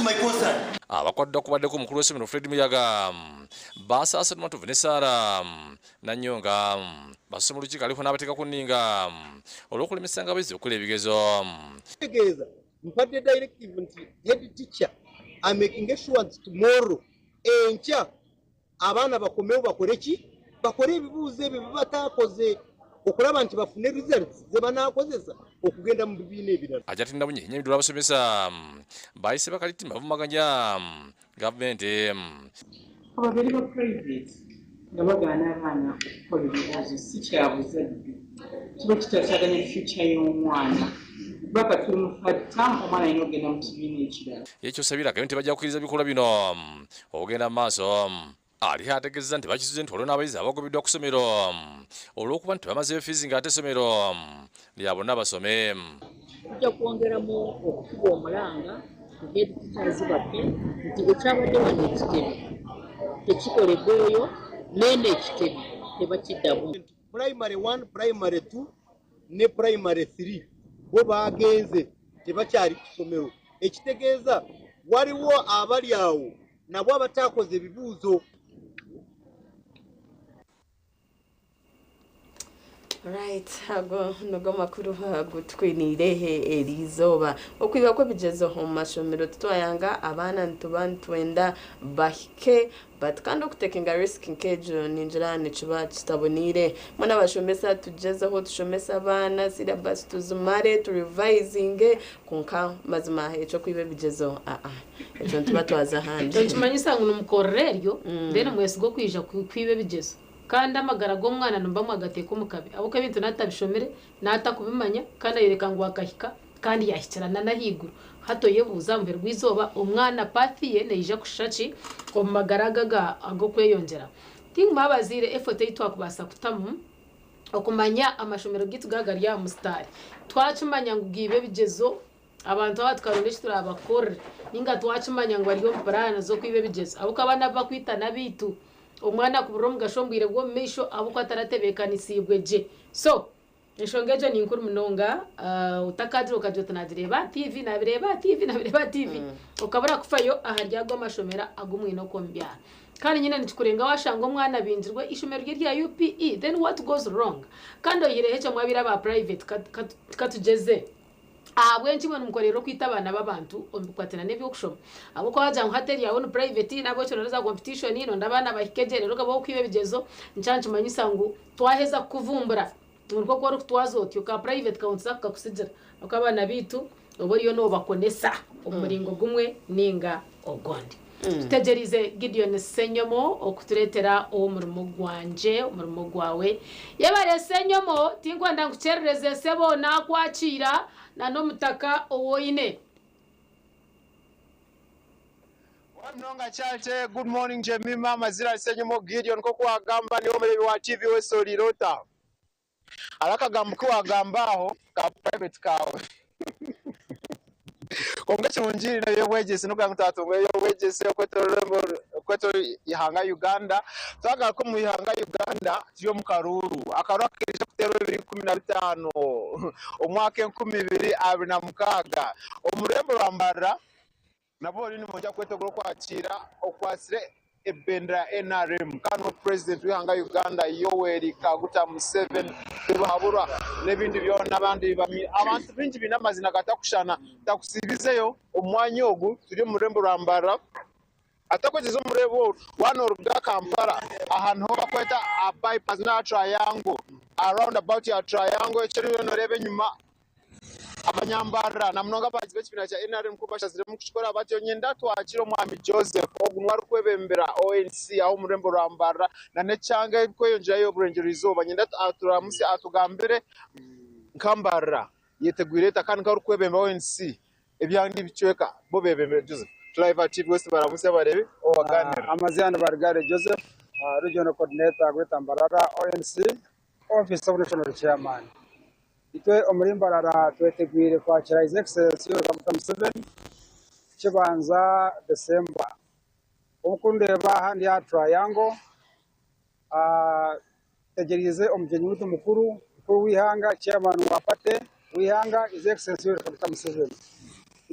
my concern. Abakwatiddwa kubaddeko omukulu w'essomero Fred Muyaga, Basaasa Matovu ne Sarah Nanyonga. Basose mu lukiiko aliko n'abateeka ku nninga olw'okulemesanga abayizi okukola ebigezo. Kitegeeza mpadde directive nti head teacher amakinge sure nti tomorrow enkya abaana bakomewo bakole ki? Bakole ebibuuzo ebyo bye bataakoze okulaba nti bafune results ze banaakozesa okugenda mu bibiina ebirala. Hajati Nabunye yennyamidde olw'abasomesa bayise bakalittima bavumaganya gavumenti. Ababeere ba private nga bagaana abaana okukola ebibuuzo si kya buzadde, kiba kitaataaganya future y'omwana kuba kati tuli mu third term, omwana alina okugenda mu kibiina ekirala. Ye Kyosabira agambye nti bajja kukkiriza bikolwa bino okugenda mu maaso. Ali ategeezezza nti bakizuze nti waliwo n'abayizi abagobeddwa ku ssomero olw'okuba nti tebamazeeyo fiizi ng'ate essomero lya bonna basome. Tujja kwongeramu okukuba omulanga ku head teachers baffe nti ekyabadde wano ekitebe tekikolebweyo n'eno ekitebe tebakiddamu. Primary 1, Primary 2 ne Primary 3 bo baagenze tebakyali ku ssomero, ekitegeeza waliwo abali awo nabo abataakoze ebibuuzo. Right, ago nigo makuru agu tukwiniire eri izooba. Okwiba kw'ebigyezo omu mashomero titwayanga abaana nituba nitwenda bahike but kandi okutekinga risk nk'egyo ningira nikiba kitaboniire. Mbwenu abashomesa tugyezeho tushomese abaana syllabus tuzimare turevisinge kwonka mazima eky'okwiba ebigyezo aa ekyo nituba twaza ahandi. Nikimanyisa ngu nimukorera eryo then mwesiga okwija kwiba ebigyezo. Kandi amagara g'omwana nimuba mwagateeka omu kabi ahabw'okuba ebintu naatabishomire, naatakubimanya kandi ayoreka ngu akahika kandi yaahikira n'ahaiguru. Hati oyebuuza aha muheru gw'eizooba omwana path ye neija kushusha ki omu magara aga ag'okweyongyera. Tingu abazaire effort ei twakubaasa kutamu okumanya amashomero gaitu gaaba gari aha musitaari. Twakimanya ngu gaiba ebigyezo abantu aba tukaronda eki turaabakorere nainga twakimanya ngu bari omu puraani z'okwiba ebigyezo ahabw'okuba abaana abu barikwita n'abaitu. Omwana kuburira omugasho omu bwire bw'omu maisho ahabw'okuba ataratebeekanisiibwe gye. So, enshonga egyo ni nkuru munonga. Otakaagira okagira oti naagireeba aha tiivi, naabireeba aha tiivi, naabireeba aha tiivi. Okabura kufayo ahari ago amashomero agu mwine okwo omu byaro. Kandi nyine nikikurenga waashanga omwana abingirwe eishomero rye rya UPE, then what goes wrong? Kandi oihireho ekyo mwabaire aba private ka tugyeze. Ahabw'enki imwe nimukoreera okwita abaana b'abantu omu bikwatiraine n'eby'okushoma? Ahabw'okuba waagira ngu hati eryawe ni private, n'ahabw'ekyo noronda za competition, noronda abaana bahike gye reero okaba ow'okwiba ebigyezo, nikyo nikimanyisa ngu twaheza kukuvumbura ngu nikwo oku orikutwaza otyo, ka private kaawe nituza kukakutsigira ahabw'okuba abaana baitu oba oriyo noobakonesa omu muringo gumwe nainga ogundi. Tutegyereize Gideon Ssenyomo okutureetera ow'omurimo gwangye, omurimo gwawe. Yebare Ssenyomo, tinkwenda nkukyerereze sebo, naakwakiira na n'omutaka ou oine. Munonga Charity, good morning Jemima, amazina ni Ssenyomo Gideon nk'oku wagamba niiwe omureebi wa TV West oriire ota? Hariho akagambo ku wagamba aho ka private kaawe kwonka ekirungi n'eby'obwegyese n'okugira ngu twatunga eby'obwegyese okwetoroora eihanga Uganda. Twagaruka omu ihanga Uganda turi omu karuuru, akaruuru akaija kuteerwa 2015 omwaka 2026 omu rurembo rwa Mbarara. Nabwo oriyo nimwija kwetegura okwakiira okwatsire ebendera ya NRM kandi n'obu Purezidenti w'eihanga Uganda Yoweri Kaguta Museveni Tibuhaburwa n'ebindi byona abandi abantu baingi baine amaziina gatakushushana takusiibizeyo omu mwanya ogu turi omu rurembo rwa Mbarara atakwegyeza omu rurembo oru waaba noruga Kampala aha niho bakweta aha bypass n'aha triangle aha round about ya triangle eki oriyo noreeba enyima Abanyambarara na munonga abahagizi b'ekibiina kya nrm ku bashaziremu kukikora batyo, nyenda twakire Omwami Joseph ogu niwe arikwebembera ONC aho omu rurembo rwa Mbarara na n'ekyanga ebirikweyongyerayo oburengyerwa izooba. Nyenda aturamutsye atugambire nka Mbarara yetegwire eta kandi nk'orikwebembera ONC ebyanga ebicweka bo bebembere. Joseph, Live at TV West baramutsye abareebi obaganirire. Amazina ni Barigare Joseph, Regional Coordinator Greater Mbarara ONC, Office of National Chairman. Itwe omuri Mbarara twetegwire kwakira His Excellency Yoweri Kaguta Museveni kukibanza December. Obu kundeeba aha ndi aha Triangle, tutegyereize omugyenyi waitu mukuru, mukuru w'eihanga, Chairman wa party w'eihanga His Excellency Yoweri Kaguta Museveni.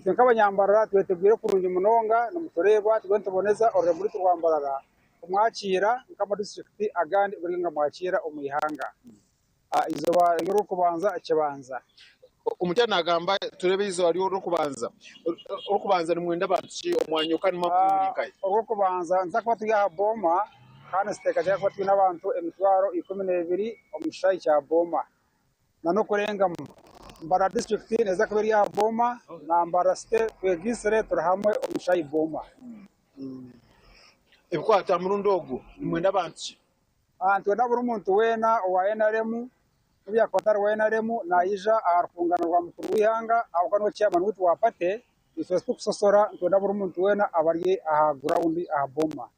Itwe nk'abanyambarara twetegwire kurungi munonga nimutureeba turiyo nituboneza orurembo rwaitu rwa Mbarara kumwakiira nk'amadistrict agandi oku gari nigamwakiira omu ihanga. Eizooba ry'orwokubanza Kibanza. Omukyara nagamba tureebe eizooba ry'orwokubanza. Orwokubanza nimwenda bantu ki omwanya oku kandi mwakuba muri nkahi? Orwokubanza nituza kuba turi aha Booma kandi nituteekateeka kuba twine abantu 20000 omu kishaayi kya Booma nan'okurengamu. Mbarara disiturikiti neeza kuba eri aha Booma na Mbarara City twegaitsire turi hamwe omu kishaayi Booma. Ebikwata aha murundi ogu nimwenda bantu ki? Nitwenda buri muntu weena owa nrm n'obu yaakuba atari wa nrm naija aha rukungano rwa mukuru w'eihanga ahabw'okuba niwe chairman waitu wa party, itwe titurikushashura nitwenda buri muntu weena abe ari aha ground aha Booma.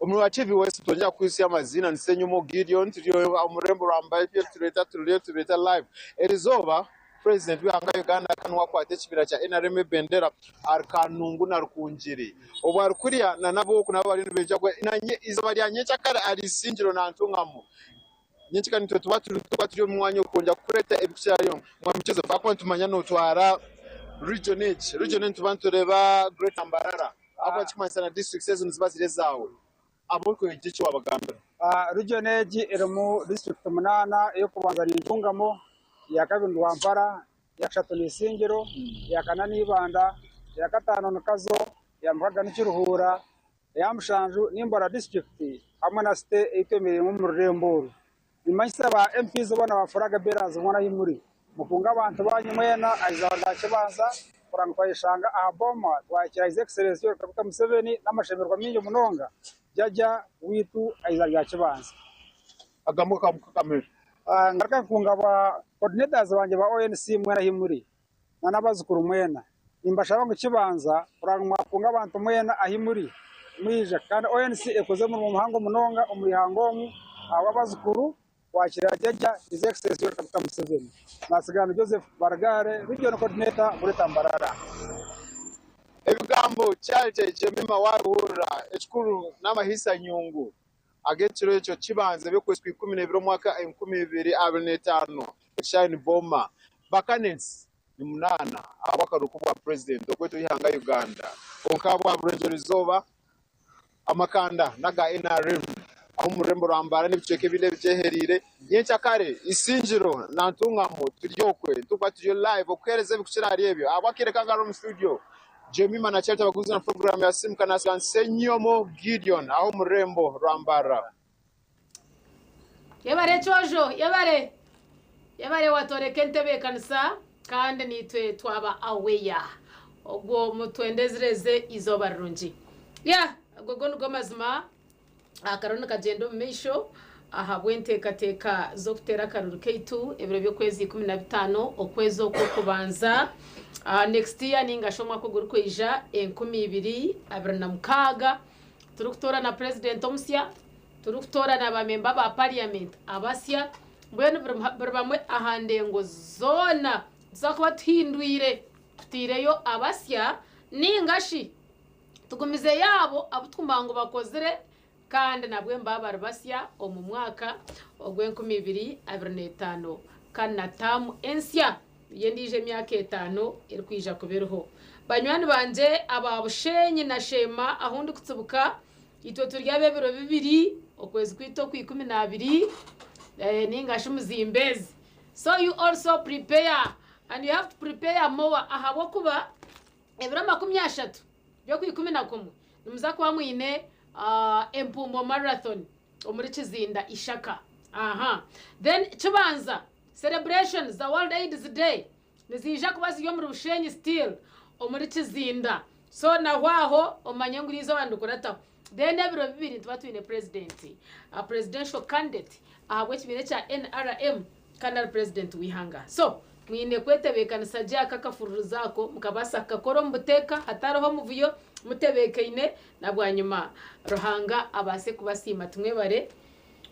Omuri wa TV West nitwongyera kukuhitsya amaziina ni Ssenyomo Gideon turi omu rurembo rwa Mbaibye nitureeta turiyo nitureeta live erizooba President w'eihanga Uganda akaba niwe akwata ekibiina kya nrm ebendera ahari Kanungu na Rukungiri obwo arikurya na n'aboku nabo bariyo nibaija nanye eizooba rya nyenkyakare ahari Isingiro na Ntungamo nyenkyakare nitwe tuba turi tuba turi omu mwanya okwongyera kukureeta ebikukirayo Mwami Joseph ahakuba nitumanya notwara region egi region egi nituba nitureeba Greater Mbarara ahakuba tikimanyisa na districts ezo niziba ziri ezaawe abu orikwega eki wabagambira. Region egi erimu disiturikiti munaana, ey'okubanza ni Ntungamo, eyakabiri ni Rwampara, eyakashatu ni Isingiro, eyakana ni Ibanda, eyakataano ni Kazo, eyamukaga ni Kiruhura, eyamushanju ni Mbarara disiturikiti hamwe na site ei twemereiremu omu rurembo oru. Nimanyisa ba MPs boona ba flag bearers mwena ahi muri, mukunge abantu banyu mwena aha izooba rya Kibanza kurora ngu twayeshanga aha Boma twakira His Excellency Yoweri Kaguta Museveni n'amashemererwa maingi munonga Jajja waitu aha izooba rya Kibanza. Akagambo kakamera. Ngaruka nkunga ba coordinators bangye ba ONC mwena ahi muri na n'abazukuru mwena. Nimbashaba ngu Kibanza kurora ngu mwakunga abantu mwena ahi muri mwija kandi ONC ekoze omurimo muhango munonga omu ihanga omu ahabw'abazukuru kwakira Jajja His Excellency Yoweri Kaguta Museveni. Nasigara ndi Joseph Barugare, Regional Coordinator Greater Mbarara. Ebigambo Charity Jemimah waabihurira, ekikuru n'amahiisa nyungu ag'ekiro ekyo kibanza eby'okwezi kwa 12 omwaka 2025 ekishaayi ni Boma. Bakanensi ni munaana ahabw'akaruru k'obwa purezidenti okwetwa eihanga Uganda. Kwonka ahabwa Burengyerwa Izooba, amakanda n'aga nrm ab'omu rurembo rwa Mbarara n'ebicweka ebindi ebigyehereire. Nyenkyakare, Isingiro na Ntungamo turi okwe nitukuba turiyo live okuheereza ebikukira ahari ebyo. Ahabw'akaire kange ahari omu studio, Jemimah na Charity abakuguza na puroguraamu ya Simuka na Ssenyomo Gideon ah'omu rurembo rwa Mbarara. Yebare Kyojo, yebare! Yebare watworeka entebeekanisa kandi naitwe twaba aware. Ogwo mutwendezereze eizooba rirungi. Yeah, ago go nigo mazima. Akaro nikagyenda omu maisho ahabw'enteekateeka z'okuteera akaruru kaitu ebiro by'okwezi 15 okwezi okw'okubanza next year ninga shi omwaka ogurikwija 2026 turikutoorana purezidenti omusya. Turikutoorana bamemba ba parliament abasya, mbwenu buri bamwe aha ndengo zoona nituza kuba tuhindwire tutaireyo abasya ninga shi tugumizeyo abo abu turikumanya ngu bakozire kandi nabwe nibaba bari basya omu mwaka ogw'enkumi ibiri abiri n'etaano kandi na taamu ensya niyo endiijo emyaka etaano erikwija kuba eriho. Banywani bangye aba Bushenyi na Sheema ahu ndikutsibuka, Itwe turi ab'ebiro bibiri, okwezi kwaitu okw'ikumi n'abiri, nainga shi muzimbezi. So you also prepare and you have to prepare more ahabw'okuba ebiro 30 by'okwikumi na kumwe nimuza kuba mwine Empumbo Marathon omuri Kizinda Ishaka. Aha. Then Kibanza celebrations za World AIDS Day Niziija kuba ziri omuri Bushenyi still omuri Kizinda so naho aho omanye ngu erizooba nirikurataho. Then ebiro bibiri nituba twine president, presidential candidate ahabw'ekibiina ekya nrm kandi ari president w'eihanga. So mwine kwetebeekanisa gye aka akafururizo ako mukabaasa kukakora omu buteeka hatariho muvuyo mutebeekaine na bwanyima Ruhanga abaase kubasiima. Tumwebare.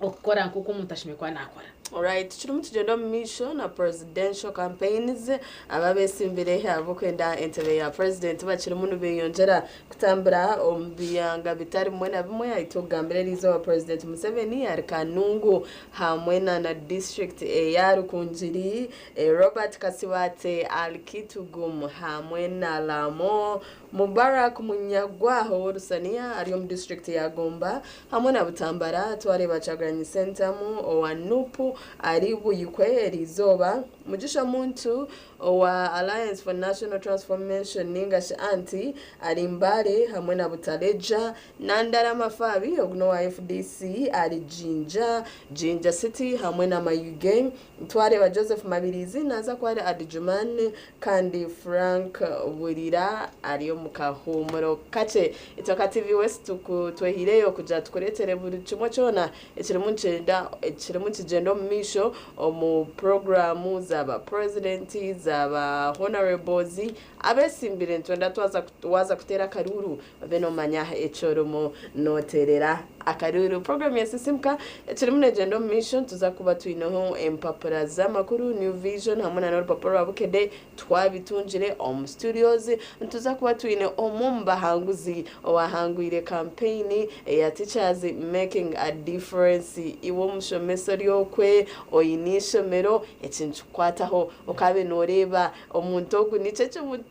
Okukora nk'oku omuntu ashemereire kuba naakora. Alright, tukirimu tugyenda omu maisho na presidential campaigns. Abo abesimbire ahabw'okwenda entebe ya president bakirimu nibeyongyera kutambura omu biyanga bitari bimwe na bimwe. Ahi tukugambira eriizooba President Museveni ari Kanungu hamwe na na district eya Rukungiri, Robert Kasibate ari Kitgum hamwe na Lamor. Mubarak Munyagwa ow'Orusaniya ari omu disiturikiti ya Gomba hamwe na Butambala, twareeba Kyagulanyi Ssentamu owa Nup ari Buikwe eriizooba, Mugisha Muntu owa Alliance for National Transformation ninga shi anti ari Mbale hamwe na Butaleja, Nandala Mafabi ogu n'owa FDC ari Jinja, Jinja City hamwe na Mayuge, Twareeba Joseph Mabirizi naaza kuba ari Adjumani kandi Frank Burira ari omu kahuumuro kakye. Itwe nka TV West twehaireyo kugira tukureetere buri kimwe kyona ekirimu nikyenda ekirimu nikigyenda omu maisho omu puroguraamu za ba purezidenti, za ba honorables abeesimbire nitwenda twaza waaza kuteera akaruuru Obe nomanya eki orimu noterera akaruuru. Puroguramu ya Sisimuka ekirimu negyenda omu maisho, nituza kuba twineho empapura z'amakuru, New Vision hamwe na n'orupapura rwa Bukedde twabitungire omu studios. Nituza kuba twine omwe omu bahanguzi owahangwire kampeyini eya Teachers Making a Difference. Iwe omushomesa ori okwe oine eishomero, eki nikikukwataho okabe noreeba omuntu ogu niki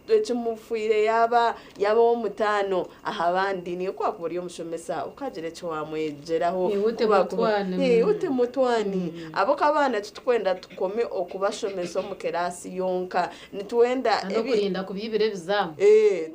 ekimufwire yaaba Yaaba ow'omutaano aha bandi, niiwe ku waakuba ori omushomesa okagira eki waamwegyeraho. Iwe Ku baakuba otemutwani. Iwe otemutwani. Abo k'abaana titukwenda tukome okubashomesa omu kiraasi yonka. Nitwenda Na ebi. n'okurinda kubiibira ebizaamu. Eh,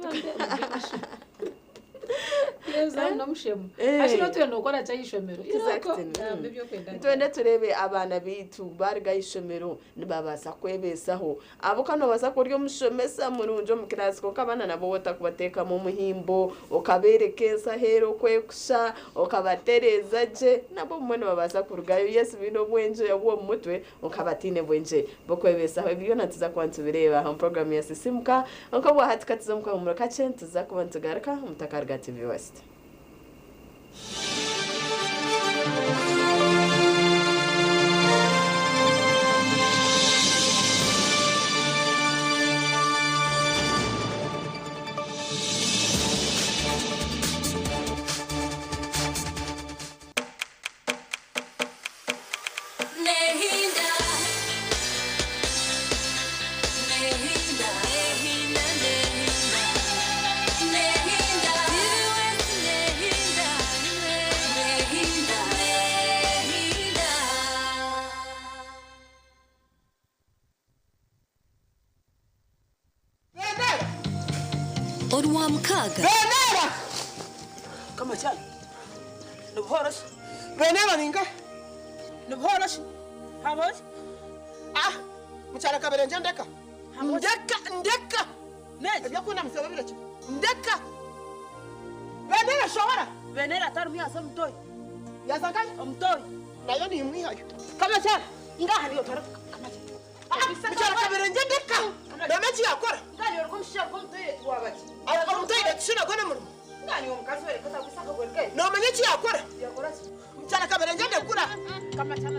Ebizaamu n'omushemu. Eh. Hakiri otwire nookora ki aha ishomero? Irooko, Exactly. gamba eby'okwenda Nitwenda tureebe abaana baitu baaruga aha ishomero nibabaasa kwebeesaho. Ahabw'okuba noobaasa kuba ori omushomesa murungi omu kiraasi kwonka abaana nabo waaba otarikubateekamu omuhimbo, okabeereka ensi aheeru oku erikusha, okabatereeza gye, nabo obumwe nibabaasa kurugayo yes baine obwengye obw'omu mutwe kwonka bataine bwengye bw'okwebeesaho. Ebi byona nituza kuba nitubireeba omu puroguraamu ya Sisiimuka. Kwonka obwahati ka tuze omu kahuumuro kakye, nituza kuba nitugaruka omu Takarga TV West. Orwamukaaga. Benera! Kama cyane. Ni buhoro se? Benera ninga? Ni buhoro se? Haboze? Ah, mukyala Kaberenje ndeka. Ndeka, ndeka. Ebyokunamisa babirekye. Ndeka. Benera shobora. Benera atarimu yaza omutoyi. Yaza nkahe? Omutoyi. Nayo nimwihayo. Kama cyane. Ngaha niyo twara kama cyane. Ah, mukyala Kaberenje ndeka. Nome eki yakora. Ngaha niyo rw'omushaija rw'omutoyi twabaki. Omutoyi ekishina gwena murimo. Ngaha niyo omukazi we reka atagwisa akagori ke. Nomanya eki yakora. Yakora ki? Mukyala Kaberenje ndekura. Kama cyane.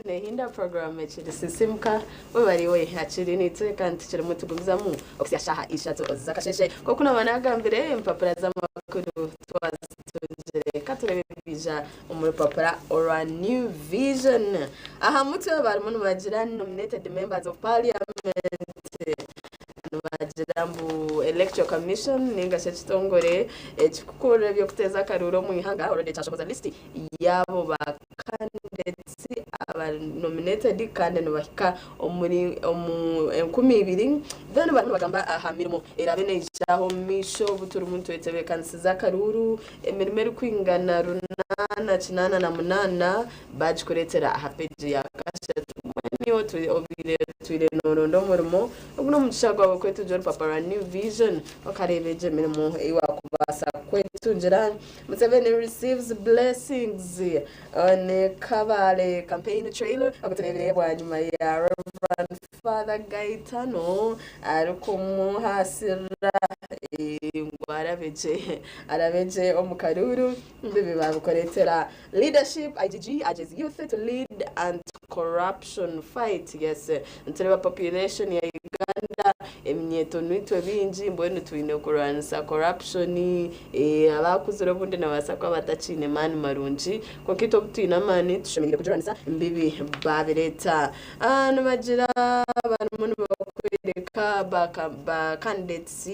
Nehinda program ekiri Sisimuka webare we hakiri nitwe kandi tukirimu tugumizamu okuhitsya shaaha ishatu z'akasheeshe. Nk'oku naaba naagambire empapura z'amakuru twazitungire ka tureebe ebiija omu rupapura orwa New Vision. Aha mutwe barimu nibagira Nominated Members of Parliament Nibagira ngu Electoral Commission ninga shi ekitongore ekikukurira eby'okuteeza akaruuru omu ihanga already kyashohoza lisiti yaabo ba candidates. Abari nominated kandi nibahika omuri omu 2000. Then barimu nibagamba aha mirimo eraabe neija aho omu maisho obu turimu nitwetebeekanisiza akaruuru. Emirimo erikwingana 888 baagikureetera aha peegi ya kashatu. Mbwenu iwe obaire otwire nooronda omurimo, ogu n'omugisha gwawe kwetungira orupapura rwa New Vision okareeba egyo emirimo ei waakubaasa kwetungira. Museveni receives blessings on Kabale campaign trail. Ogu tureebire bwanyima ya Rev. Father Gaetano arikumuhaasirira ngu arabe gye arabe gye omu karuuru. Ebi baabikureetera Leadership IGG urges youth to lead anti-corruption fight. Yes, nitureeba population ya Uganda eminyeeto nitwe baingi mbwenu twine kurwanisa corruption. Abakuzire obundi nibabaasa kuba batakiine maani marungi kwonka itwe obu twine amaani tushemereire kugirwanisa mbibi baabireeta. Nibagira barimu nibakworeka ba candidates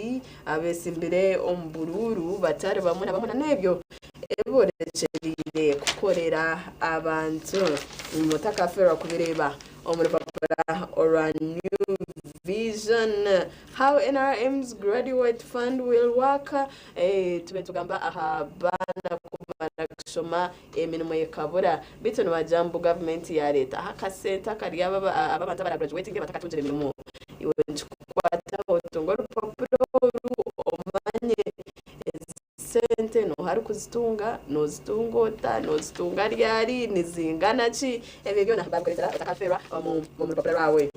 abetsimbire omu buruuru batari bamwe na bamwe n'ebyo ebi borekyereire kukorera abantu. Mutakafeerwa kubireeba omu rupapura orwa New Vision. How NRM's Graduate Fund Will Work, Tube nitugamba aha baana kumara kushoma emirimo ekabura beitu nibagira ngu gavumenti yareetaho akasente akari aba abantu abaragraduatinge batakatungire mirimo. Iwe nikikukwataho otunge orupapura oru omanye ezi sente nooha arikuzitunga, noozitunga ota, noozitunga ryari, nizingana ki, ebyo byona baabikureetera otakafeerwa omu rupapura rwawe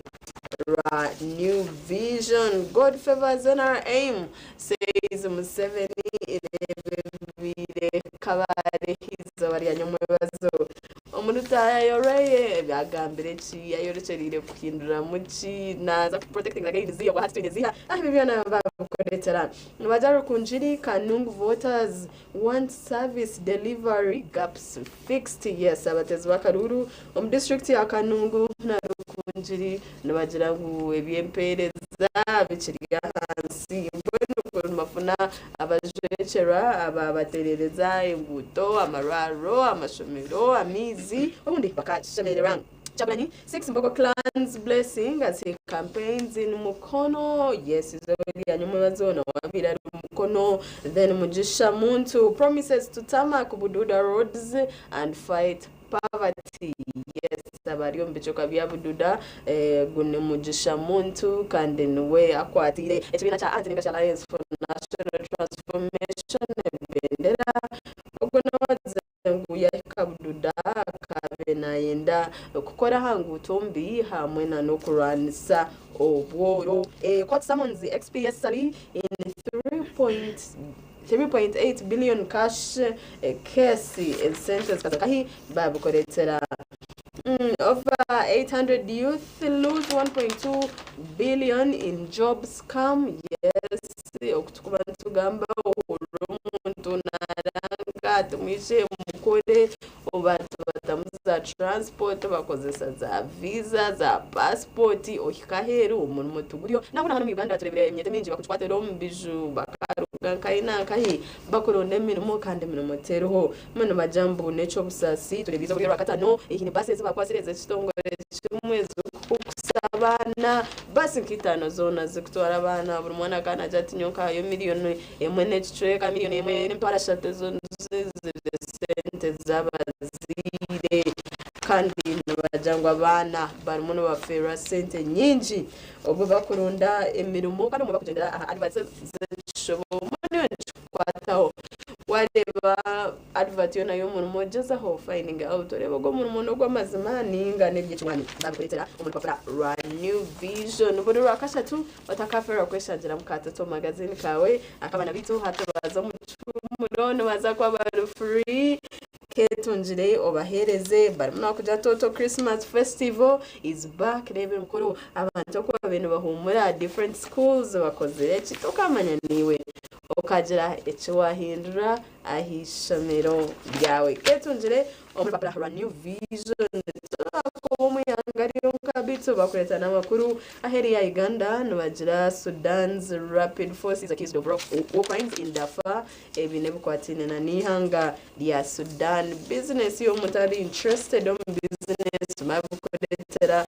rwa New Vision. God favours NRM, says Museveni, reeba ebibaire Kabale eizooba rya nyomwebazo. Omu rutaaya rweye agambire ki, ayorekyereire kuhinduramu ki, naaza ku protectinga gains obwa hati twine ziiha, ebyo byona baabikureetera. Nibagira Rukungiri Kanungu voters want service delivery gaps fixed. Yes, abateezi b'akaruuru omu disiturikiti ya Kanungu na Rukungiri nibagira ngu eby'empeereza bikiri ahansi. Mbwenu kuri nibafuna abajwekyerwa ababateerereza enguuto, amarwariro, amashomero, amaizi obundi bakashemererwa. Kyagulanyi seeks Mbogo clan's blessing as he campaigns in Mukono. Yes, izooba rya nyomwebazo nawe abaire ari Mukono. Then Mugisha Muntu promises to tarmac Bududa roads and fight poverty. Yes, abari omu bicweka bya Bududa, ogu ni Mugisha Muntu kandi niwe akwatiire ekibiina kya Anti ninga shi Alliance for National Transformation ebendera. Ogwo nawe agizire ngu yahika Bududa akaabaire naayenda kukora aha nguuto mbi hamwe na n'okurwanisa obworo. Court summons ex-PS Ssali in 3.8 billion cash case. Ezi sente zikaza nkahi baabikureetera. Over 800 youth lose 1.2 billion in job scam. Yes, oku turikuba nitugamba ohurira omuntu naaranga ati mwije mukore, abantu batamu za transport bakozesa za visa, za passport, ohika aheeru omurimo tiguriyo. Nangwa na hanu omu Uganda tureebire emyeto mingi bakugikwatira omu biju bakaruga nkahi na nkahi bakuronda emirimo kandi emirimo teriho. Mbwenu nibagira mbu n'eky'obusaasi tureebize omuri Orwakataano haine baasi ezi baakwatsire ez'ekitongore kimwe ezirikukusa abaana, baasi nka itaano zoona zirikutwara abaana buri mwana akaba naagira ati nyowe nkahayo miriyoni emwe n'ekicweka, miriyoni emwe n'emitwaro ashatu ezo nizo ziri sente z'abazaire kandi nibagira ngu abaana barimu nibafeerwa sente nyingi obwo bakuronda emirimo kandi obumwe bakugyendera aha adverts z'ekishobo mbwenu iwe nikikukwataho wareeba advert yoona y'omurimo gyezaho finding out oreebe ogu omurimo n'ogw'amazima ninga n'eby'ekinywani babikureetera omu rupapura rwa New Vision buri rwakashatu otakafeerwa kweshangiramu ka Total Magazine kaawe ak'abaana baitu hati baaza omu kihumuro nibaza kuba bari free Ketungire obaheereze barimu nibakugira Toto Christmas Festival is back reeba emikoro abantu oku babaire nibahuumura different schools bakozire ki tokamanya naiwe okagira eki wahindura aha ishomero ryawe. Ketungire omu rupapura rwa New Vision turakuba omu ihanga ryonka beitu bakureeta n'amakuru aheeru ya Uganda nibagira Sudan's Rapid Forces accused of war crimes in Darfur Ebi n'ebikwataine na n'eihanga rya Sudan. Bizinesi y'omuntu ari interested omu bizinesi. Babikureetera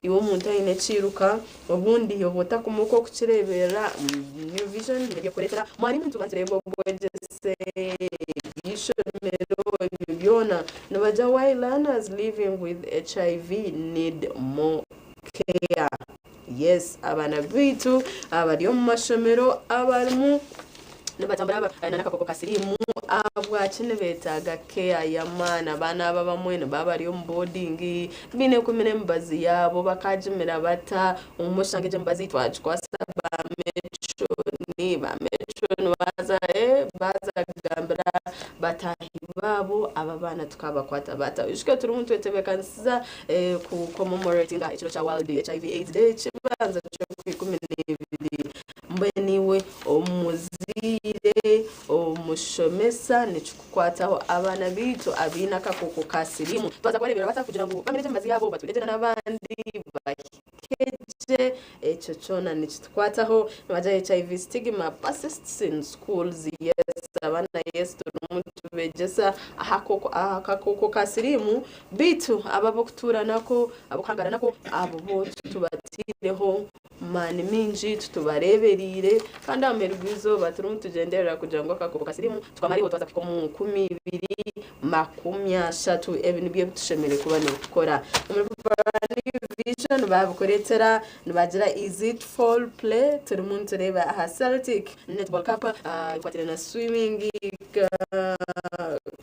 iwe omuntu aine ekiiruka obundi oba otakumuka okukireeberera New Vision nebyekureetera mwarimu nituba nitureeba obwegyese eby'eishomero ebyo byona nibagira why learners living with HIV need more care yes abaana baitu abari omu mashomero abarimu nibatambura baine n'akakooko ka siriimu ahabwaki nibeetaaga care y'amaani abaana aba abamwe nibaba bari omu boarding baine kumira emibazi yaabo bakagimira bata obumwe oshanga egyo emibazi twagikwasa ba metroni ba metroni baaza baaza kugambira bataahi baabo aba abaana tukabakwata bata oijuke turimu nitwetebeekanisiza ku commemoratinga ekiro kya World HIV AIDS Day ekibanza ky'okwikumi n'ebiri mbwenu iwe omuzaire omushomesa nikikukwataho abaana baitu abaine akakooko ka siriimu twaza kubareebera bata kugira ngu bamire gye emibazi yaabo bature gye n'abandi bahike gye ekyo kyona nikitukwataho nibagira HIV stigma persists in schools yes abaana yes turimu tubegyesa aha kakooko ka siriimu beitu abo ab'okutuura nako ab'okuhangara nako abo bo tubatiireho maani mingi tutubareebereire kandi aha muheru gw'eizooba turimu nitugyenderera kugira ngu akakooko ka siriimu tukamariho twaza kuhika omu 2030. Ebi nibyo ebitushemereire kuba nitukora. Omuri New Vision babikureetera nibagira is it foul play turimu nitureeba aha Celtic Netball Cup ebikwatiraine na swimming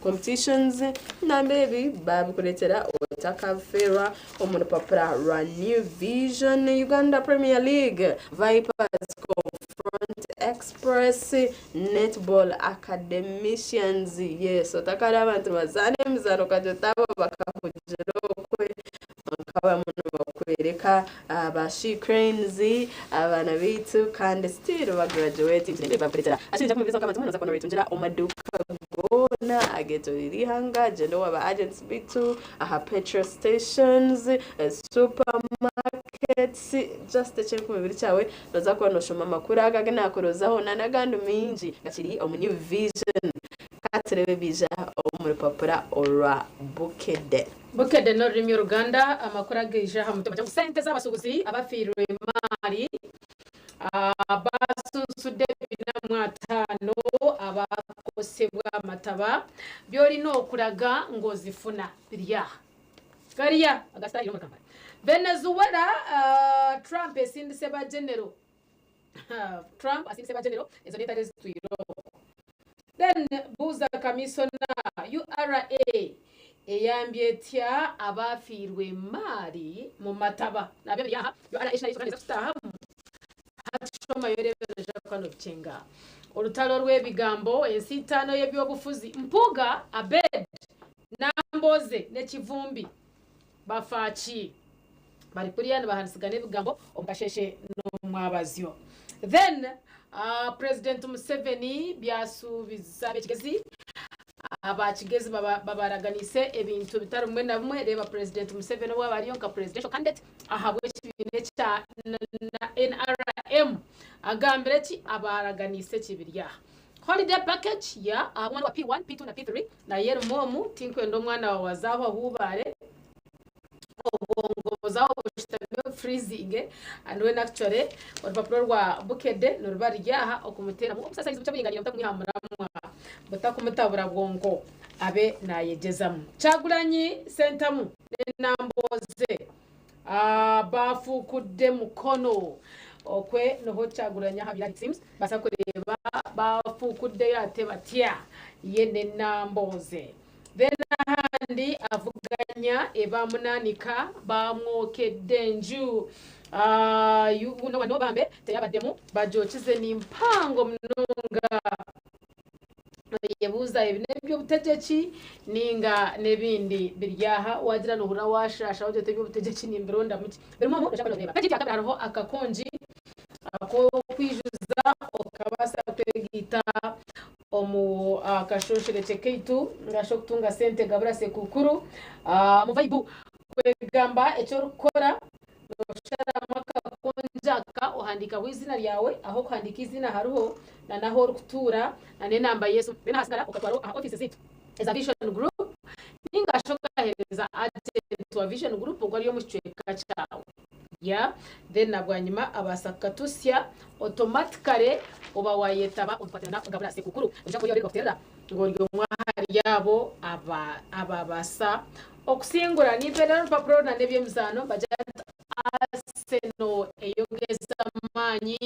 competitions namba ebi babikureetera otakafeerwa omu rupapura rwa New Vision. Uganda Premier League Vipers confront Express Netball Academicians yes otakari abantu bazaana emizaano ukajya bakahugira okwe nkaba muno bakwereka ba She Cranes abaana baitu kandi still bagraduate bakuretera ashinja kumubiriza nk'abantu muno zakona ritungira omu maduuka goona agetorire ihanga genda owaba agents bitu aha petrol stations, supermarkets, just eky'enkumi kyawe noza kuba noshoma amakuru aga aganakurozaho n'agandi mingi gakiri omu New Vision. Katurebe bija omu rupapura orwa Bukedde. Bukedde n'orurimi Oruganda, amakuru agaija aha mutwe sente z'abasuubuzi abafiirwe emaari basunsudde 450 abakosebwa amataba byolina okulaga ng'ozifuna biryaha gariya agasitayiro mu Kampala. Venezuela, Trump esindise ba general, Trump asindise ba general, ezo n'entare zitwire okwo. Then buuza kamisona, URA eyambye etya abafiirwe emaari mu mataba? Nabyo biryaha. URA kutahamu hatushoma yorebereje kano bicenga olutalo rw'ebigambo, ensiitaano y'ebyobufuzi, Mpuga Abed, Namboze ne Kivumbi bafaaki bari kuriya nibahandisigana ebigambo omukasheshe n'omwabazyo. Then President Museveni byasuubiza ab'Ekigezi, abakigezi babaraganise ebintu bitari bimwe na bimwe. Reba President Museveni obu aba ariyo nka presidential candidate ahabw'ekibiina ekya NRM agambire ki abaraganise kibiryaha. Holiday package ya aha mwana wa P1, P2 na P3 naye erimu omu tinkwenda omwana wawe azaho ahubaare obwongo buzaho bushitame freezing. And when actually orupapuro rwa Bukedde niruba ruri aha okumuteramu obusasaizi bukye buringaniire butakumwihamuramwa butakumutabura bwonko abe nayegyezamu. Kyagulanyi Sentamu ne Namboze bafuukudde mukono okwe niho Kyagulanyi ahabira, it seems basa kureba bafuukuddeyo ate batya ye ne Namboze. Then ahandi avuganya ebamunaanika bamwokedde enju. Buno wano bambe teyabaddemu bajokize ni mpango munonga yebuuza ebi n'ebyobutegyeki ninga n'ebindi biryaha wagira nohurira washasha wagira oti ebyobutegyeki nimbironda muki birimu omu oshaka kureeba. Pegi ya kabiri hariho akakongi ak'okwijuza okabaasa kwegiita omu kashonsherekye kaitu ngasha okutunga sente gabura sekukuru mu vibe kwegamba eki orikukora nosharamu akakongi aka ohandikaho izina ryawe aho okuhandika izina hariho na naho orikutuura na n'enamba yesu then hasigara okatwara aha office zaitu eza Vision Group ninga shokahereza. okahereza agent wa Vision Group ogwo ari omu kicweka kyawe. Yeah, then na bwanyima abaasa kukatusya automatically oba wayetaba omu kukwatirana kugabura sekukuru. Noija kuba ori orikuterera ngu ori omwe ahari abo aba ababaasa okusingura. Nimpeerera orupapura oru na n'eby'emizaano mbagira nti Arsenal eyongeza amaani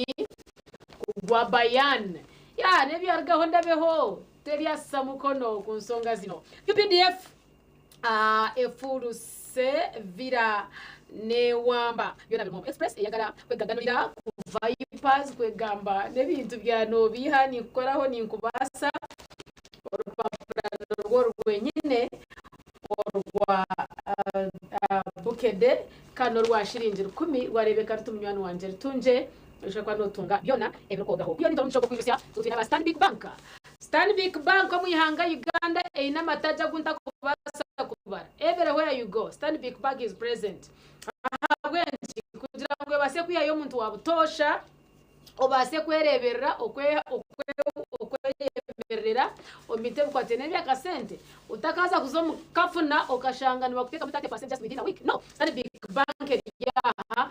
kugwa Bayern. Yeah, n'ebyarugaho ndabeho teri asisa mukono ku nsonga zino. UPDF Efuruse Villa newamba byona birimu Express eyagala kwegaganurira ku Vipers kwegamba n'ebintu bya nobiiha ninkukoraho ninkubaasa orupapura nirwo rwenyine orwa Bukedde kandi n'orwa shiringi rukumi rwareebeka ruti munywani wangye Rutungye noija kuba notunga byona ebirikwogaho. Byo nitwe omugisha ogw'okwijutsya ngu twine aba Stanbic Bank. Stanbic Bank omu ihanga Uganda eine amataagi agu ntakubaasa kubara. Everywhere you go, Stanbic Bank is present. Ahabw'enki? Kugira ngu ebaase kwihayo omuntu wa butoosha, obaase kwereeberera, okweyemerera omu bintu ebikwataine n'eby'akasente, otakaaza kuza omu kafuna okashanga nibakuteekamu 30% just within a week. No! Stanbic Bank eri aha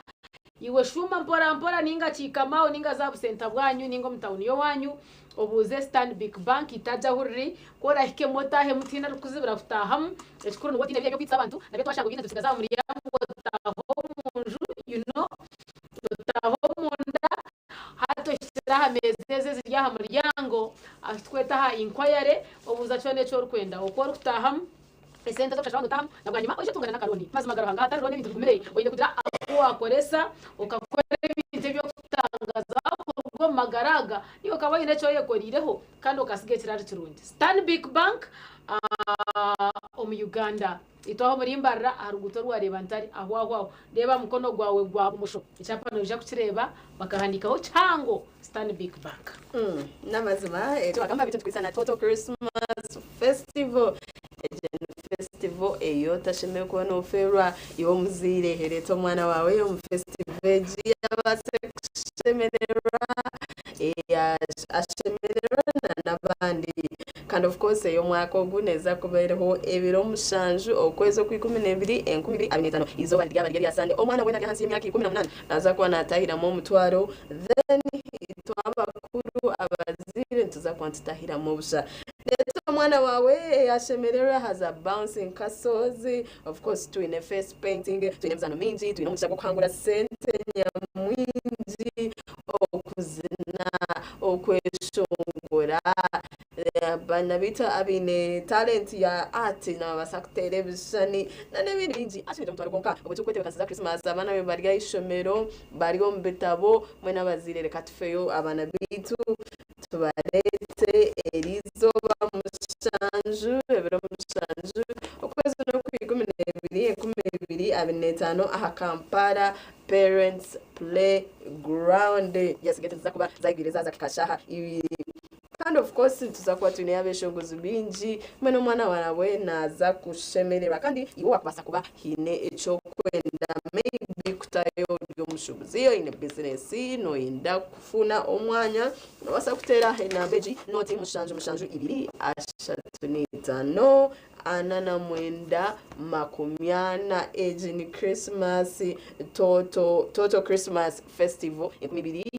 Iwe shuuma mpora mpora ninga kiikama aho ninga za busenta bwanyu ninga omu tawuni y'owanyu obuuze Stanbic Bank itaagi ahu riri. Ku orahikemu otaahemu tihaine arikukuzibira kutaahamu. Ekikuru niiwe otiine biriya eby'okwitsa abantu nabyo twashanga obiine tubitsigaza aha muryango otaaha omunju you know otaaha omunda hati ohikire aha meeza ezo eziri aha muryango ahu tukweta aha inquiry obuuza kyona eki orikwenda. Oku orikutaahamu. Esente z'okushashura waaba notahamu na bwanyima oije otungane n'akarooni. Mazima ga Ruhanga hatari rooni ebintu bigumire. Oine kugira aku wakoresa okakora ebintu eby'okutangaza kuruga omu magara aga naiwe okaba oine eki oyekoriireho kandi okasiga ekirari kirungi. Stanbic Bank omu Uganda. Itwe aho omuri Mbarara aha ruguuto orwa Reeba-Ntare aho aho aho reeba aha mukono gwawe gwa bumosho ekyapa noija kukireeba bakahandiikaho kihango Stanbic Bank. N'amazima twagamba bitu nitukwitsa na Toto Christmas Festival. Egyo ni festival ei otashemereire kuba noofeerwa iwe omuzaire. Reeta omwana waawe omu festival egi abaase kushemererwa, ashemererwe n'abandi. Kandi of course ey'omwaka ogu neeza kuba eriho ebiro mushanju okwezi okw'ikumi n'ebiri 2025. Eizooba riryaba riri erya Sande. Omwana weena ari ahansi y'emyaka 18 naaza kuba naatahiramu omutwaro then itwe abakuru abazaire nituza kuba nitutahiramu obusha. Reeta omwana waawe ashemererwe haza bouncing castles, of course twine face painting, twine emizaano mingi, twine omugisha gw'okuhangura sente nyamwingi, okuzina, okweshongora, abaana baitu abaine talent ya art nibabaasa kuteera ebishushani n'ebindi bingi. Ashemereire omutwaro gwonka obu turikwetebeekanisiza Christmas abaana be bari aha ishomero bari omu bitabo mbwenu abazaire reka tufeyo abaana baitu tubareete eriizooba mushanju ebiro mushanju okwezi n'okw'ikumi n'ebiri 2025 aha Kampala Parents Playground. Yes, gate niziza kuba zaigwire zaaza kuhika shaaha ibiri. Kandi of course nituza kuba twineyo abeshongozi bingi mbwenu omwana waawe naaza kushemererwa kandi iwe wakubaasa kuba haine eki orikwenda maybe kutayo ori omushuubuzi oine bizinesi noyenda kufuna omwanya noobaasa kuteera enamba egi nooti mushanju mushanju ibiri ashatu n'eitaano ana na mwenda 40. Egi ni Christmas Toto Toto Christmas Festival 2025.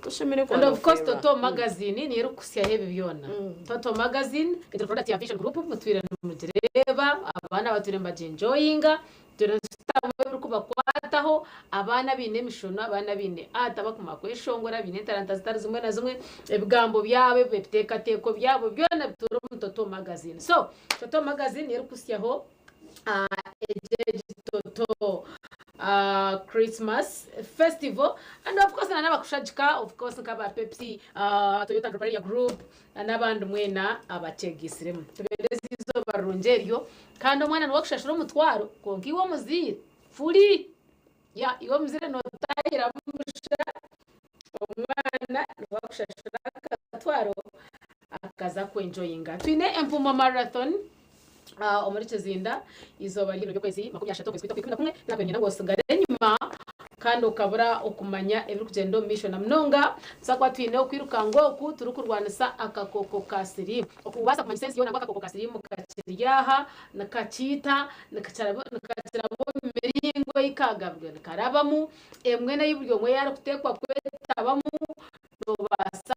Toshemereire And of course kuba Toto Magazine niyo erikukusyaho ebi byona. Toto Magazine eri product ya Vision Group mutwire nimugireeba, abaana batwire nibagienjoyinga, tutwire nitutamu ebirikubakwataho, abaana abaine emishono, abaana abaine art abakumanya kweshongora, abaine entaranta zitari zimwe na zimwe, ebigambo byabo, ebiteekateeko byabo byona bituura omu Toto Magazine. So Toto Magazine niyo erikukusyaho egi Toto Christmas Festival and of course na n'abakushagika of course nk'aba Pepsi, Toyota Agroperia Group n'abandi mwena abakyegaitsiremu. Tubendeze eizooba rirungi eryo kandi omwana niwe akushashura omutwaro kwonka iwe omuzaire free. Yeah, iwe omuzaire nootahiramu busha, omwana niwe akushashura akatwaro akaza kwenjoyinga. Twine Empumo Marathon omuri Kizinda eizooba ry'ebiro by'okwezi 30 okwezi kwaitu okw'ikumi na kumwe, tinakwenda ngu otsigare enyima. Kandi okabura okumanya ebirikugyenda omu maisho na munonga nitubaasa kuba twine okwirukanga oku turikurwanisa akakooko ka siriimu. Okubaasa kumanyisa ensi yoona ngu akakooko ka siriimu kakiri aha, nikakiita, nikakiraba omu miringo ei kaagabirwe nikarabamu, emwe n'ei buri omwe yaarikuteekwa kwetabamu, noobaasa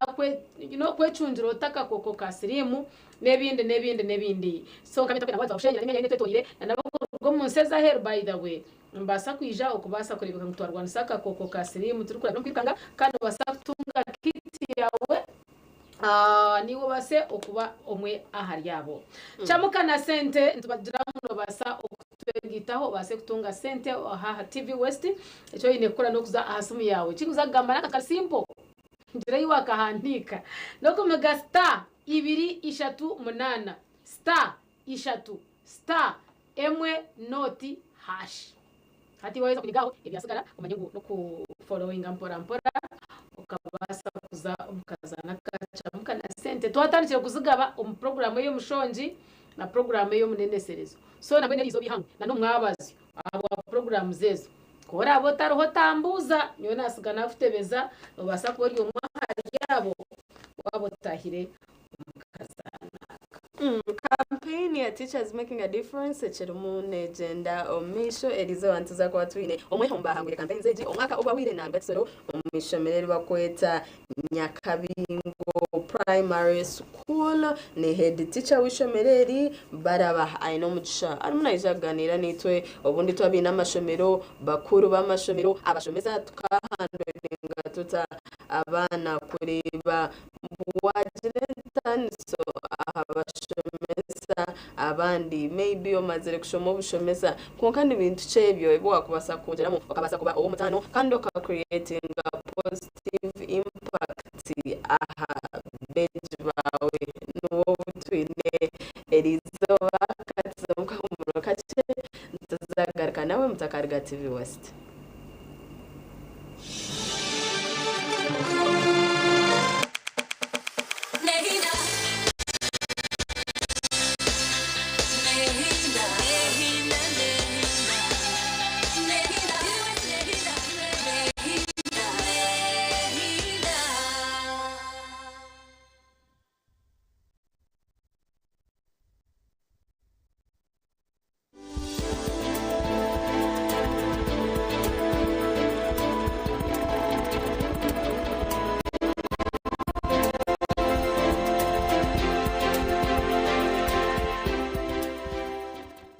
kwecungira ota akakooko ka siriimu n'ebindi n'ebindi n'ebindi. So nka nyowe twakusheenyera n'emyanya ei etwetoreire na n'abarikuruga omu nsi ez'aheeru by the way. Nimubaasa kwija okubaasa kureebeka ngu twarwanisa akakooko ka siriimu turikurabira omu kwirukanga kandi noobaasa kutunga kit yaawe naiwe obaase okuba omwe ahari abo. Camuka na sente nitubagira ngu noobaasa okutwegaitaho obaase kutunga sente aha TV West. Eki oine kukora n'okuza aha simu yaawe. Eki ndikuza kugamba n'akantu kari simple. Ngira ei waakahandiika. N'okumiga star ibiri ishatu munaana star ishatu star emwe nooti hash. Hati waaheza kunyiga aho, ebyatsigara omanye ngu n'okuforowinga mpora mpora okabaasa kuza omu kazaano aka Camuka na Sente. Twatandikire kuzigaba omu puroguraamu ey'omushongi na puroguraamu ey'omuneneserezo. So nambwenu eriizooba eihangwe na n'omwabazyo ahabwa puroguraamu ezo. Ku oraabe otariho otambuuza, nyowe naatsiga naakutebeza, noobaasa kuba ori omwe ahari abo waaba otaahire omu kazaano aka. Campaign ya Teachers Making a Difference ekirimu negyenda omu maisho. Eriizooba nituza kuba twine omwe omu baahangwire campaigns egi omwaka ogwahweire naaruga Kisoro omu ishomero eri barikweta Nyakabingo Primary School. Ni head teacher w'eishomero eri Baraba aine omugisha arimu naija kuganiira naitwe obundi twaba abaine amashomero, bakuru b'amashomero, abashomesa tukahandoringa tuta abaana kureeba Waagira entaaniso aha bashomesa abandi? Maybe omazire kushoma obushomesa, kwonka ni bintu ki ebyo ebi waakubaasa kwongyeramu okabaasa kuba ow'omutaano kandi oka creatinga positive impact aha beegi baawe? Niwe ou twine eriizooba. Ka tuze omu kahuumuro kakye, nituza kugaruka nawe Mutakariga TV West.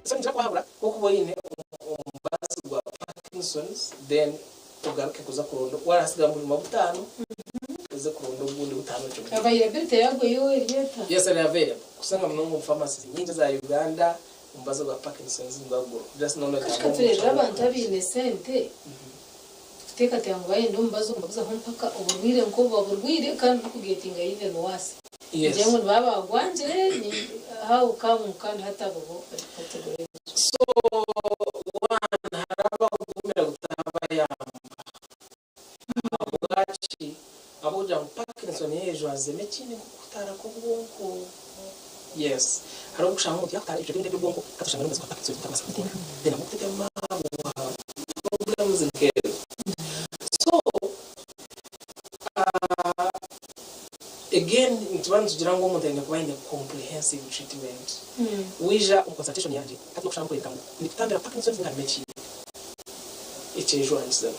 So ningira kuhabura ku okuba oine omubazi gwa Parkinson's then ogaruke kuza kuronda warahatsigaho obujuma butaano oze kuronda obundi butaano otyo. Availability yabwo yo eri eta? Yes eri available kusanga munonga omu pharmacies nyingi eza Uganda. Omubazi gwa Parkinson's nigwagurwa just noona Kashusha otamba tureebire omu abantu abaine sente kuteekateeka ngu bayenda omubazi ogu nibaguzaho mpaka oburwaire nk'obu baburwaire kandi burikugetinga even worse. Yes. Ngira ngu nibaba baagwangire ni how come kandi hati abo bo bari category egyo. So one hariho abakugumira kutabayamba ahabwaki? Ahabw'okugira ngu Parkinson yayejwazizemu ekindi nk'okutaara kw'obwonko. Yes. Hariho obu kushanga omuntu yakutaara ebicweka ebindi eby'obwonko hati oshanga n'omubazi gwa Parkinson gutakubaasa kukora. Then ahabw'okutetema ahabwa problems nk'ezo. So again nituba nitugira ngu omuntu aine kuba aine comprehensive treatment. Waija omu consultation yangye hati n'okushanga nkureba ngu ndikutambira Parkinson's ninga harimu ekindi. Ekyejwangizamu.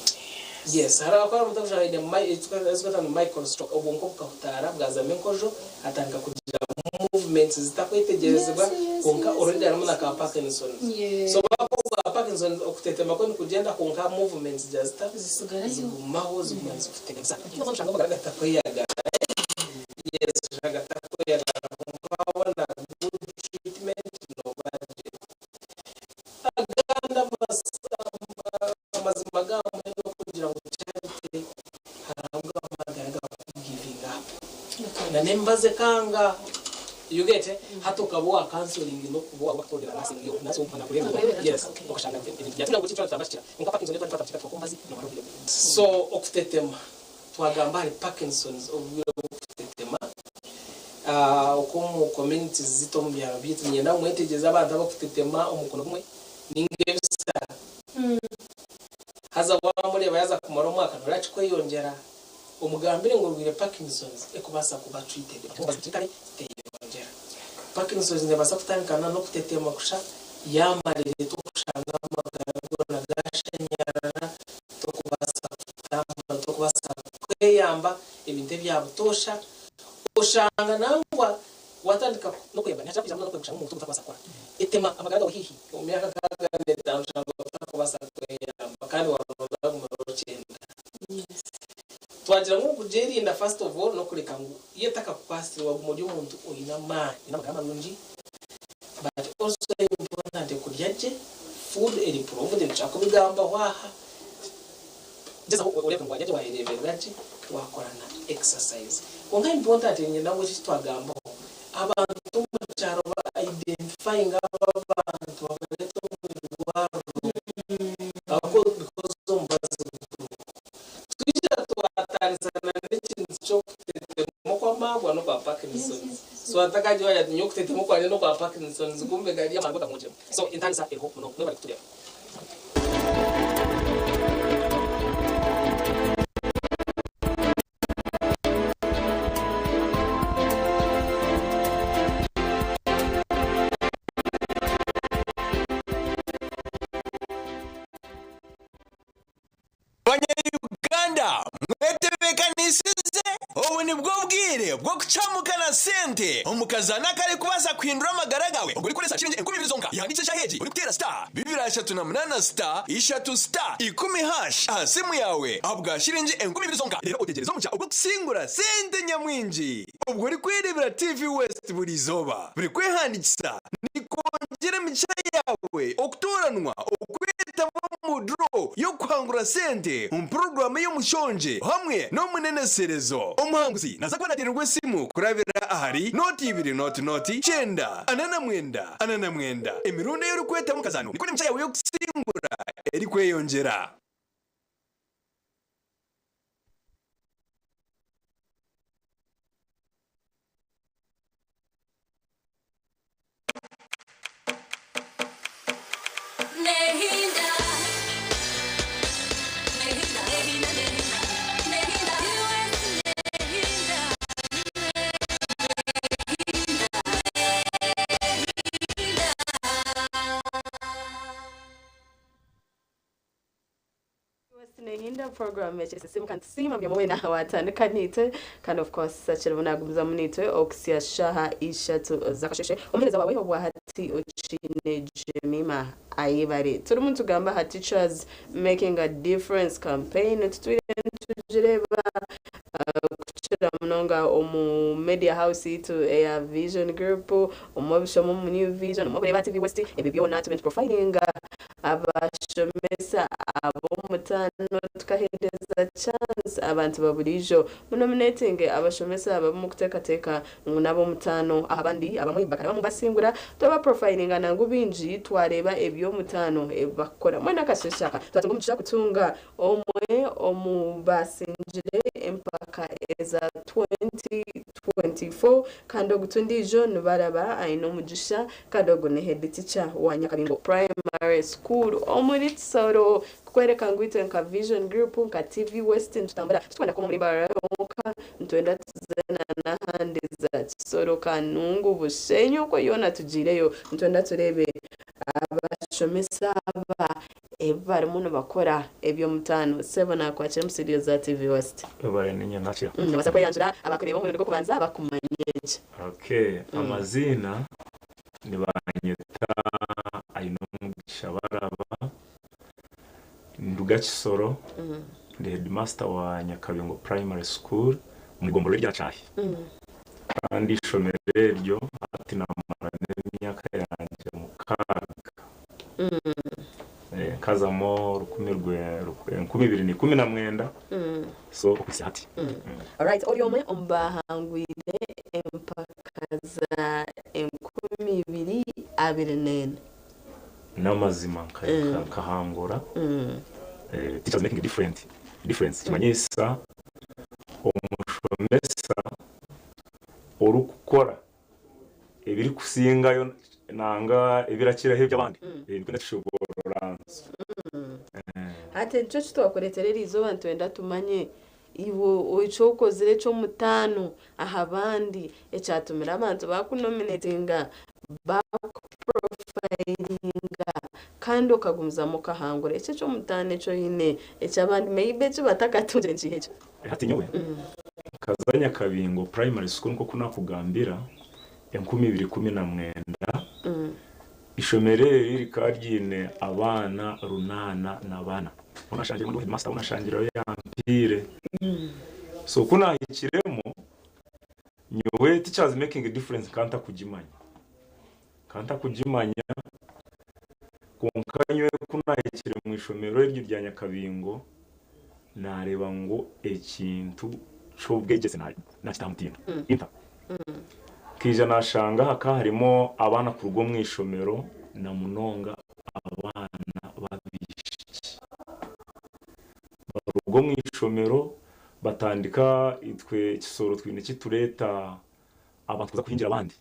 Yes, hariho abakwara omuntu akushanga aine eziturikweta ngu micro stroke, obwonko bukahutaara bwazamu enkojo atandika kugira movements zitakwetegyerezibwa kwonka already arimu na ka Parkinson's. So obwa Parkinson's okutetema kwe nikugyenda kwonka movements zigira zita? Zigumaho ziguma nizikuteganisa. Oshanga amagara gatakweyagara. Yes, oshanga gatakweyagara kwonka wabona good treatment noba gye. Agandi amazima gamwe n'okugira ngu charity hariho abu amagara gakugivinga up na n'emibazi ekanga you get hati okaba owa counseling n'okuba owakutondera nurse nurse w'okuba nakureebera yes okashanga ebintu byagira ngu twaba twabakira kwonka Parkinson yo twaba twakira omubazi nomara obwire bwingi. So okutetema twagamba ahari Parkinson's obwire bw'okutetema Oku omu communities zitu omu byaro byaitu niinyenda ngu mwetegyereze abantu abakutetema omukono gumwe ninga ebisara haza wamureeba yaaza. kweyongyera, omugambire ngu orwaire Parkinson's ekubaasa kuba treated hakiri kare teyeyongyera. Parkinson's nebaasa kutandika na n'okutetema kusha, yaamarira tokushanga amagara goona gaashanyarara, tokubaasa kutambura, tokubaasa kweyamba ebintu ebya butoosha, oshanga nangwa Waatandika n'okweba, nihakira kwija munonga n'okweba kushanga omuntu otakubaasa kukora. Etema amagara gaawe haihi. Omu myaka nkaaga n'etaano oshanga otakubaasa kweyamba kandi waaba wagumire okyenda. Twagira ngu okugyerinda first of all n'okureka ngu yo etakakukwasire waguma ori omuntu oine amaani, oine amagara marungi but also important kurya gye, food eri improved nitushaka kubigambaho aha. Gyezaho oreebe ngu warya gye wayereeberera gye wakora na exercise. Kwonka important niinyenda ngu eki ekitwagambaho abantu omu kyaro ba identifyinge abo abantu babareete omu irwariro because omubazi guriho. Twija twataanisana n'ekintu ky'okutetema okw'amaarwa n'okwa Parkinson's. So hatakagira owagira ati nyowe okutetema okwangye n'okwa Parkinson's kumbe gari amaarwa gahungiremu. So entaanisa eriho munonga. Mwebare kutureeba. Banya-Uganda mwetebeekanisize? Obu nibwo bwire bw'okucamuka na sente omu kazaano akarikubaasa kuhindura amagara gaawe obwo orikukoresa shiringi 2000 zonka. Yahandiikisa eshaaha egi orikuteera star 238 star ishatu star ikumi hash aha simu yaawe ahabwa shiringi 2000 zonka reero otegyereze omugisha ogw'okusingura sente nyamwingi obwo orikwereebera TV West buri izooba. Buri kwehandiikisa nikwongyera emigisha yaawe okutooranwa okwetaba omu draw y'okuhangura sente omu puroguraamu ey'omushongye hamwe n'omuneneserezo. Omuhanguzi naaza kuba naateererwa esimu kurabira ahari nooti ibiri nooti nooti kyenda ana na mwenda ana na mwenda. Emirundi ei orikwetamu akazaano nikwo n'emigisha yaawe y'okusingura erikweyongyera. Nehinda program ekyesesimu kandi tusiima buri omwe weena watandika naitwe kandi of course akirimu nagumizamu naitwe okuhitsya shaaha ishatu z'akasheeshe. Omuheereza waawe obwahati Okiine Jemima Ayebare. Turimu nitugamba aha Teachers Making a Difference campaign tutwire nitugireeba kukira munonga omu media house yaitu eya Vision Group, omu obishoma omu New Vision, omu obureeba TV West, ebyo byona tube nituprofilinga Abashomesa ab'omutaano tukaheereza chance abantu baburiijo. Munominatinge abashomesa abu mukuteekateeka ngu n'ab'omutaano. Abandi abamwe bakarabamu basingura. Twaba profilinga nangu baingi twareeba eby'omutaano ebi bakukora. Mbwenu akasheeshe aka twatunga omugisha kutunga omwe omu baasingire empaka eza 2024 kandi ogu tundiijo nibaraba aine omugisha Kandi ogu ni head teacher wa Nyakabingo Primary School omuri Kisoro. Kukwereka ngu itwe nka Vision Group, nka TV West nitutambura titwenda kuba omuri Mbarara yonka, nitwenda tuze na n'ahandi za Kisoro, Kanungu, Bushenyi okwo yoona tugiireyo. Nitwenda tureebe abashomesa aba ebi barimu nibakora eby'omutaano. Sebo nakwakira omu studio za TV West. Webare ninye nakira. Nobaasa kweyanjura abakureeba omurundi gw'okubanza bakumanye gye. Okay, amaziina nibanyeta Ainomugisha Baraba, nduga Kisoro, ndi headmaster wa Nyakabingo Primary School omu igomborora erya Kyahi. Kandi eishomero eryo hati namara n'emyaka yangye mukaaga. Nkazamu 2019 so okuhitsya hati. Alright, ori omwe omu baahangwire empaka za 2024. N'amazima nkahangura Teachers Making a Different Difference nikimanyisa omushomesa orikukora ebirikusingayo nanga ebirakiraho eby'abandi. Nikwo ndakishoboorora. Hati nikyo eki twakureetera eri izooba nitwenda tumanye iwe eki okozire eky'omutaano aha bandi ekyatumire abantu baakunominatinga, baakuprofayiringa kandi okagumizamu okahangura. Eki eky'omutaano eki oine eki abandi maybe eki batakatungire nikiiha ekyo? Hati nyowe nkaza Nyakabingo Primary School nk'oku naakugambira 2019. Ishomero eri rikaba ryine abaana 84. Ou naashangiremu ndi headmaster ou naashangireyo yampiire. So ku naahikiremu, nyowe teachers making a difference nkaba ntakugimanya. Nkaba ntakugimanya kwonka nyowe ku naahikire omu ishomero eryo rya Nyakabingo, naareeba ngu ekintu ky'obwegyese naakita aha mutindo. Inter. Nkaija naashanga hakaba harimu abaana kuruga omu ishomero na munonga abaana b'abaishiki. Baruga omu ishomero batandika itwe ekisoro twine eki tureeta abantu kuza kuhingira abandi.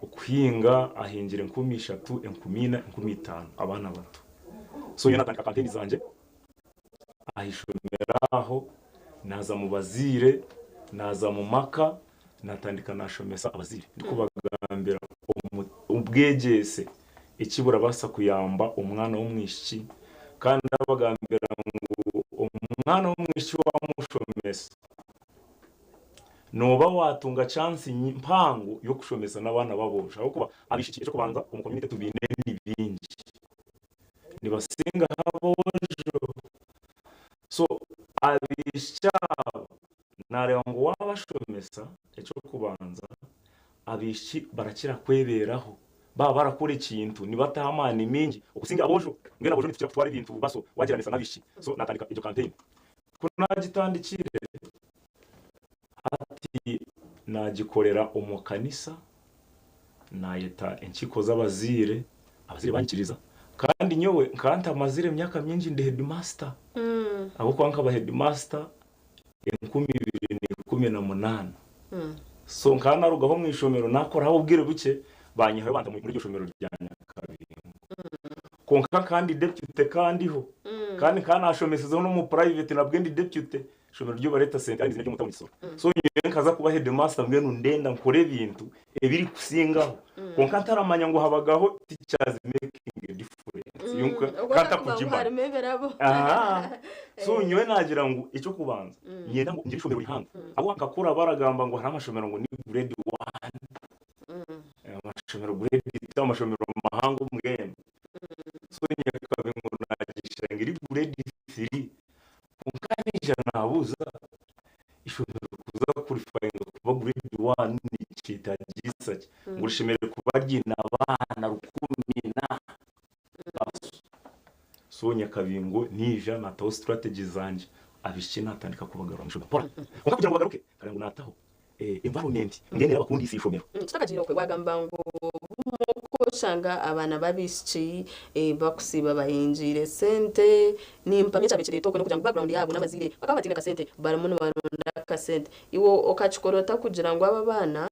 Okuhinga ahingira 3000, 4000, 5000 abaana bato. So nyowe naatandika kampeyini zangye. Aha ishomero aho naaza mu bazaire, naaza mu maka, naatandika naashomesa abazaire ndikubagambira obwegyese eki burabaasa kuyamba omwana w'omwishiki kandi ndabagambira ngu omwana w'omwishiki waamushomesa nooba waatunga chance mpango y'okushomesa n'abaana b'aboojo ahabw'okuba abaishiki eky'okubanza omu community tubaine ni baingi. Nibasingaho aboojo. So abaishiki abo nareeba ngu wabashomesa eky'okubanza abaishiki barakira kwebeeraho baaba barakora ekintu nibataho amaani maingi okusinga aboojo. Mbwenu aboojo nitukira kutwara ebintu baso wagyeranisa n'abaishiki. So natandika egyo campaign. Ku nagitandikire hati nagikorera omu kanisa. Naayeta enkiiko z'abazaire, abazaire banyikiriza. Kandi nyowe nkaba ntamazire myaka mingi ndi heedimasita ahabw'okuba nkaba heedimasita 2018. So nkaba naarugaho omu ishomero naakoraho obwire bukye baanyihayo banta omuri eryo shomero rya Nyakabingo. Kwonka nkaba ndi deputy kandiho kandi nkaba naashomesezeho n'omu private nabwo ndi deputy. Ishomero ryo bareeta sente kandi n'ery'omu tawuni Kisoro. So nyowe nkaza kuba headmaster mbwenu ndenda nkore ebintu ebirikusingaho kwonka ntaramanya ngu habagaho teachers making a difference. Yo Obwo nka otakuba ngu ntakugimanya. harimu ebirabo. Aha. So nyowe nagira ngu eky'okubanza niinyenda ngu ngire ishomero rihango. Ahabw'okuba nkakura baragamba ngu hariho amashomero ngu ni grade one, amashomero grade two, amashomero mahango mbwenu. So Nyakabingo nagishanga eri grade three. Kwonka naija naabuuza, eishomero kuza kurifayinga kuba grade one nikyetaagisa ki? Ngu rishemereire kuba ryine abaana 1000 baso. So Nyakabingo naija naataho strategy zangye, abaishiki naatandika kubagarura omu ishomero mpora. Kwonka kugira ngu bagaruke, nkareeba ngu naataho environment mbwenu erabakundiisa eishomero. Tutakagiire okwe wagamba ngu obumwe oku oshanga abaana b'abaishiki bakusiiba bahingiire sente, nimpamya ekyabaire kireeta okwe n'okugira ngu background yaabo n'abazaire bakaba bataine kasente barimu nibaronda akasente. Iwe okakikora ota kugira ngu abo abaana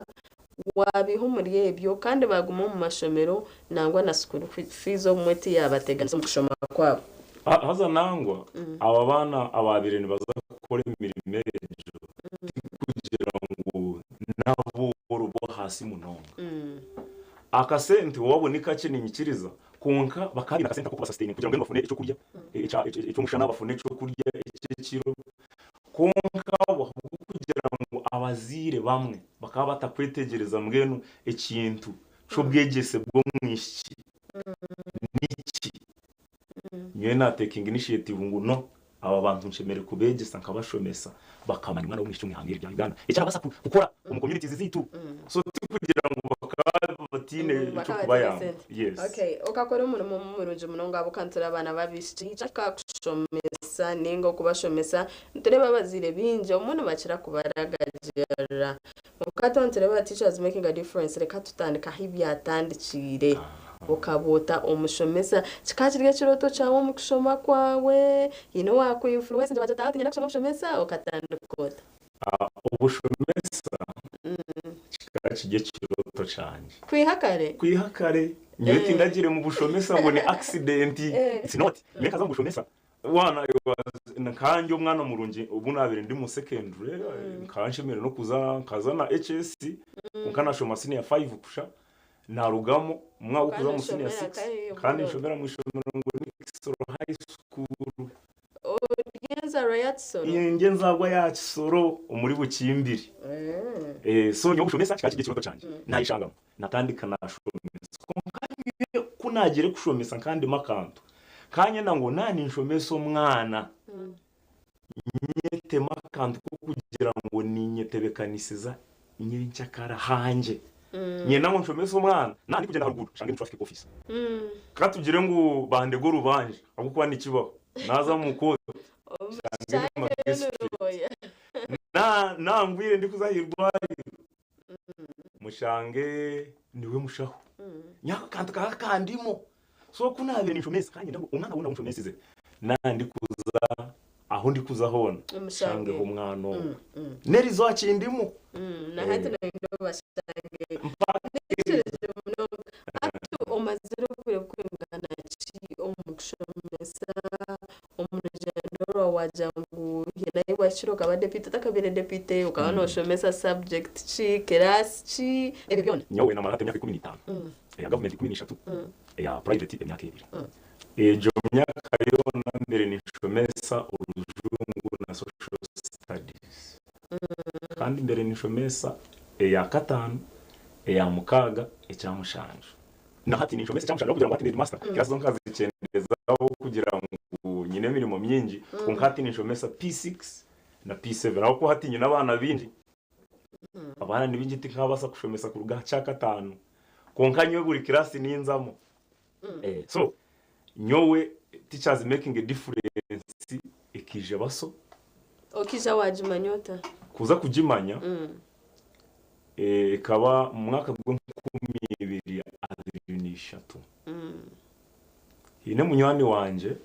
waabaiha omuri ebyo kandi baaguma omu mashomero nangwa na school fees obumwe tiyaabateganisa omu kushoma kwabo? Haza nangwa abo abaana abaabaire nibaza kukora emirimo egyo tikugira ngu n'abooro b'ahaasi munonga. Akasente waabo ni kakye niinyikiriza kwonka bakaba baine akasente ak'okubasasitaininga kugira ngu mbwenu bafune eky'okurya eky'omushana, bafune eky'okurya eky'ekiro. Kwonka bo ahabw'okugira ngu abazaire bamwe bakaba batakwetegyereza mbwenu ekintu ky'obwegyese bw'omwishiki niki, nyowe naatekinga initiative ngu no Aba bantu nshemereire kubeegyesa nkabashomesa bakamanya omwana w'omwishiki omu ihanga eri rya Uganda eki arabaasa kukora omu communities zaitu. So tikugira ngu bakaba bataine eky'okubayamba. Yes. Okay, okakora omurimo murungi munonga ahabw'okuba nitureeba abaana b'abaishiki kyakashomesa ninga okubashomesa nitureeba abazaire baingi obumwe nibakira kubaragagirira kwonka twaba nitureeba teachers making a difference reka tutandike ahu byatandikiire. Okaba ota omushomesa? Kikaba kiri ekirooto kyawe omu kushoma kwawe? Haine owaaku influencinze waagira oti aha tiinyenda kushoma obushomesa? Okatandika ota? Obushomesa kikaba kiri ekirooto kyangye. Kwiha kare? Kwiha kare. Nyowe tindagiire mu bushomesa ngu ni accident. It's not. Nyowe nkaza omu bushomesa. Waana nkangye omwana murungi obu naabaire ndi mu secondary nkaba nshemereire n'okuza nkaza na HS kwonka naashoma senior five kusha naarugamu omwaka gw'okuza omu senior Kandi six oshomera kandi nkahi nshomera omu ishomero ngu ni Kisoro High School. Ori enzarwa ya Kisoro? Ninjye enzarwa ya Kisoro omuri Bukimbiri. So nyowe okushomesa kikaba kiri ekirooto kyangye. Naayeshangamu natandika naashomesa kwonka nyowe ku naagiire kushomesa nkandimu akantu kanyenda ngu naaba ninshomesa omwana nyetemu akantu k'okugira ngu ninyetebekanisiza nyenkyakara hangye. Nyenda ngu nshomese omwana naaba ndikugyenda aha ruguuto nshange ni traffic officer. Ka tugire ngu bandega orubanja ahabw'okuba nikibaho naaza omu kooti nshange ni magistrate. Naangwire ndikuza aha irwariro mushange niwe mushaho. Nyowe ako kantu kakaba kandimu. So ku naabaire ninshomesa ka nyenda ngu omwana woona ou nshomesize naaba ndikuza ahu ndikuza hoona nshangeho omwana ogwe. N'erizooba kindimu. Na hati noyenda obashange. Nikirungi munonga. Hati omazire obwire burikwingana ki omu kushomesa, omu rugyendo rwawe waagira ngu haine ahu waahikire okaba deputy otakabaire deputy okaba nooshomesa subject ki, class ki, ebyo byona? Nyowe namara hati emyaka 15. Eya gavumenti 13, eya purayiveti emyaka ebiri. Egyo myaka yoona mbaire ninshomesa Orujungu na Social Studies. Kandi mbaire ninshomesa eya kataano, eya mukaaga, ekya mushanju. Na hati ninshomesa ekya mushanju ahabw'okugira ngu hati ndi headmaster, kiraasi zonka nkazikyendezaho kugira ngu nyine emirimo mingi, kwonka hati ninshomesa P6 na P7 ahabw'okuba hati nyine abaana baingi. Abaana ni baingi tinkabaasa kushomesa kuruga aha kyakataano kwonka nyowe buri kiraasi ninzamu. So nyowe teachers making a difference ekaija baso. Okaija waagimanya ota? Kuza kugimanya ekaba omu mwaka gw'enkumi ibiri 23. Haine munywani wangye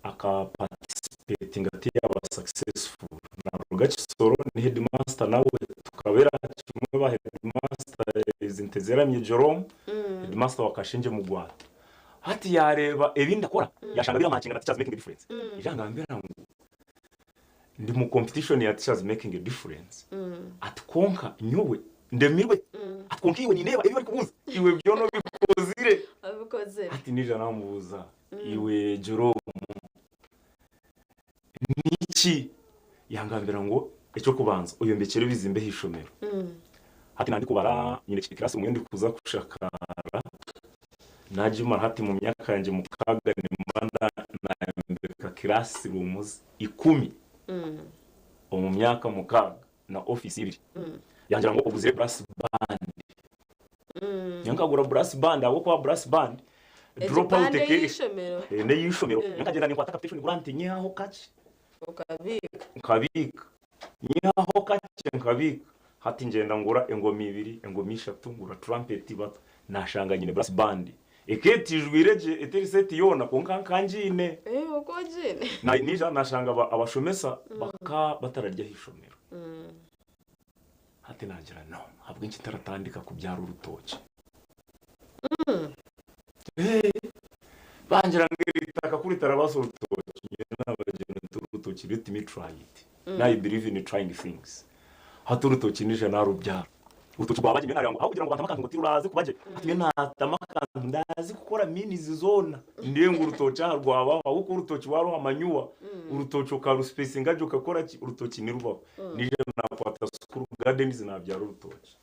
aka participatinga tiyaba successful naruga Kisoro ni headmaster nawe tukabera kimwe ba headmaster ezi Ntezeramye Jerome headmaster wa Kashenje Mugwata hati yareba ebi ndakora yashanga biramatchinga na teachers making a difference yaija yangambira ngu ndi mu competition ya teachers making a difference ati kwonka nyowe ndemirwe ati kwonka iwe nindeeba ebi barikubuuza iwe byona obikozire Obikozire. hati naija namubuuza iwe Jerome niki yangambira ngu ekyokubanza oyombekire ebizimbe aha ishomero hati nandikubara nyine classroom eyi ndikuza kushakaara nagimara hati mu myaka yangye mukaaga nimba nayombeka classrooms 10 omu myaka mukaaga na office ibiri. Yangira ngu oguzire brass band. Nyowe nkagura brass band ahabw'okuba brass band Egi drop out band eke ey'eishomero. Eh, n'ey'eishomero. Nyowe nkagyenda ninkwata capitation grant nyihaho kakye Okabiika. nkabiika. Nyihaho kakye nkabiika. Hati ngyenda ngura engoma ibiri, engoma ishatu, ngura trumpet bata nashanga nyine brass band. Eka etijwire gye eteri set yoona kwonka nka ngiine. Eh, okwo ogiine. Na naija nashanga aba abashomesa baka batararya aha ishomero. Hati naagira no, ahabw'enki ntaratandika kubyara orutookye? Eh, bangira ngu eri itaka ku ritarabaasa orutookye, nyowe naabagira nti orutookye let me try it. Now I believe in trying things. Hati orutookye naija naarubyara. Orutookye rwaba gye nyowe naareeba ngu ahabw'okugira ngu bantama akantu ngu tiruraaze kuba gye, hati nyowe naatama akantu ndaaze kukora means zoona ndeebe ngu orutookye aha rwabaho ahabw'okuba orutookye waaruha manure, orutookye okarusipesinga gye okakora ki, orutookye nirubaho. Naija naakwata school gardens naabyara orutookye.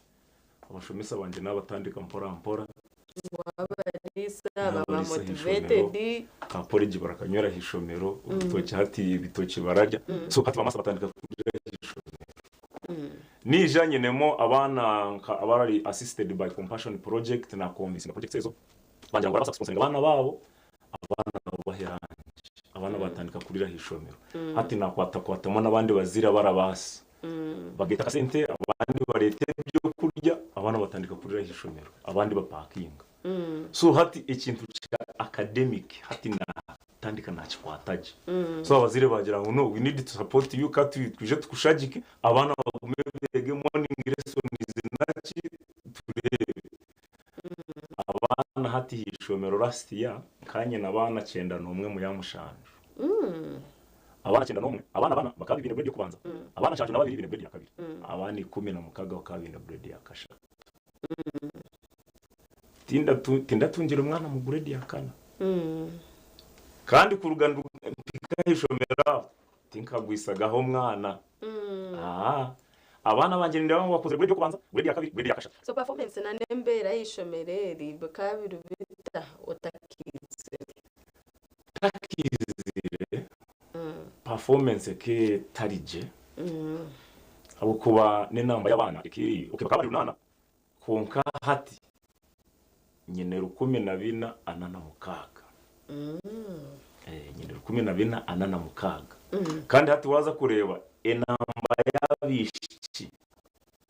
Abashomesa bangye naabatandika mpora mpora. Waabariisa baba Naabariisa aha ishomero, motivated. ka porridge barakanywera aha ishomero, orutookye hati ebitookye bararya. So hati bamaasa batandika kurya aha ishomero. Naija nyinemu abaana nka abari assisted by Compassion Project na convincinga projects ezo, bangira ngu barabaasa kusponsoringa abaana baabo, abaana babahe lunch, abaana batandika kurira aha ishomero. Hati nakwatakwatamu n'abandi bazaire abarabaasa, bagaita akasente abandi bareeta ebyokurya, abaana batandika kurira aha ishomero, abandi bapakinga. So hati ekintu kya academic hati natandika nakikwata gye. So abazaire bagira ngu no we need to support you ka twije tukushagike abaana bagume beege morning lessons naki tureebe. Abaana hati aha ishomero last year nkaba nyine abaana 91 mu ya mushanju. Abaana 91, abaana bana bakaba baine grade y'okubanza, abaana 72 baine grade ya kabiri, abaana 16 bakaba baine grade ya kashatu. Tindatungire mwana mu grade ya kana. Kandi kuruga mpika aha ishomero aho, tinkagwisagaho omwana. Abaana bangye nindeeba ngu bakozire grade y'okubanza, grade ya kabiri, grade ya kashatu. So performance na n'embeera y'eishomero eri bikaba biri bita otakiizire? Ntakiizire, performance ekaba etari gye ahabw'okuba n'enamba y'abaana ekaba eri, okay bakaba bari runaana kwonka hati nyine 1446. Nyine 1446 kandi hati waaza kureeba enamba y'abaishiki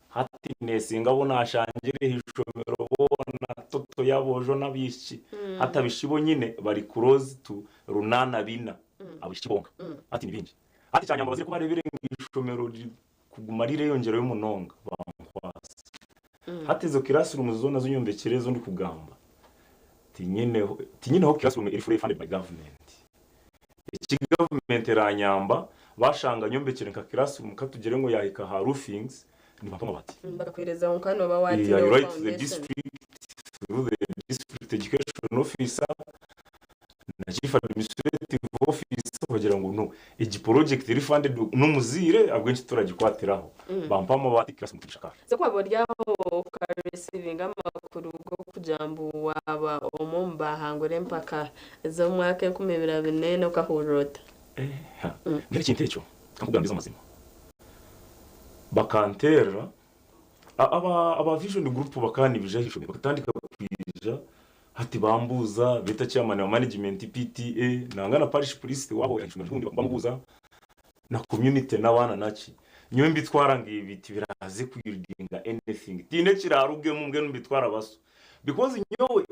Hati nesinga abu nashangire aha ishomero boona, toto y'aboojo n'abaishiki. Hati abaishiki bonyine bari close to 84, abaishiki bonka. Hati ni baingi. Hati kyanyamba abazaire ku bareebire ngu eishomero riri kuguma rireyongyerayo munonga, bankwasa. Hati ezo classrooms zoona ezi nyombekire ezo ndikugamba, tinyineho tinyineho classroom eri fully funded by government. Eki gavumenti eranyamba bashanga nyombekire nka classroom katugire ngu yahika aha roofings nibampa amabati. Bakakuhereza kwonka noba I watiireho write to the foundation. district through the district education officer na chief administrative officer bagira ngu no egi project eri funded n'omuzaire ahabw'enki tituragikwatiraho bampa amabati classroom tugishakaara. So ku waba ori aho oka receiving amakuru g'okugira mbu waaba omwe omu baahangura empaka Ez'omwaka 2024 okahurira ota? Mbwenu ekintu ekyo kankugambize amazima bakanteerera aba vision group bakaba nibaija aha ishomero bakatandika kwija hati bambuuza beeta chairman wa management PTA nangwa na parish priest waabo aha ishomero obundi bamubuuza na community n'abaana naki nyowe mbitwara ngu ebi tibiraaze kuyieldinga anything tihaine ekiraarugemu mbwenu mbitwara baso because nyowe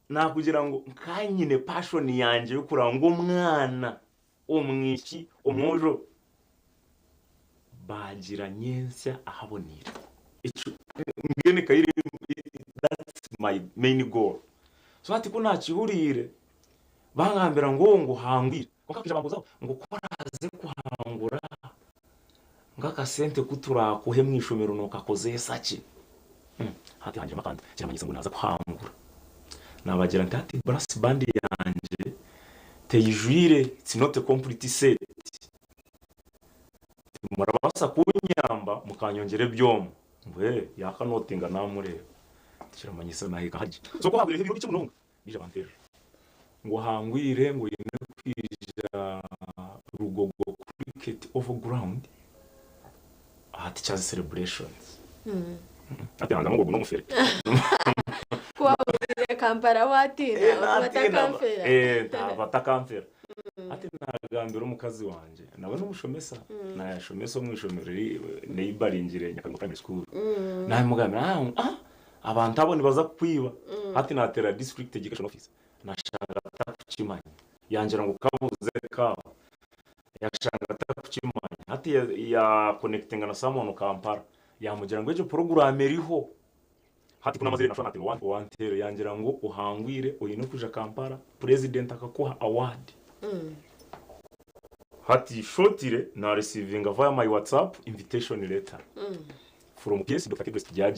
Naakugira ngu nka nyine passion yangye y'okureba ngu omwana omwishiki, omwojo baagira nyentsya ahaboneire. Ekyo mbwenu eka that's my main goal. So hati ku naakihuriire bangambira ngu ngu hangwire, kwonka bakaija bambuuzaho ngu ku oraaze kuhangura ngu akasente ku turaakuhe omu ishomero nookakozeesa ki? Hati hangiremu akantu kiramanyisa ngu naaza kuhangura. Naabagira nti hati brass band yangye teyijwire, it's not a complete set. Timurabaasa kunyamba mukanyongyera ebyoma? Ngu ee, yaakanotinga naamureeba. Kiramanyisa naahika hagye. So ku haahwireho ebiro bikye munonga, baija banteerera ngu ohangwire ngu oine kwija Lugogo Cricket Oval Ground aha Teachers Celebrations. Hati yangamu ngu ogu n'omufere. Ku wahuriire Kampala waatiina, Eh, okuba naatiina. atakamfera. Eh, ntaba atakamfera. Hati nagambira omukazi wangye, nawe n'omushomesa, nayashomesa omu ishomero riri neighboringire Nyakabingo Primary School. Namugambira, ah, ah, Abantu abo nibaza kukwiba. Hati nateera district education office nashanga atakukimanya. Yangira ngu kabuuze kaaho. Yashanga atakukimanya. Hati ya connectinga na someone Kampala. Yamugira ngu egyo program eriho. Hati kunamazire nashwa nateera owanteera yangira ngu ohangwire oyine kuja Kampala president akakuha award. Hati shortly na receivinga via my WhatsApp invitation letter. From PS Doctor Kegwesi Gyagye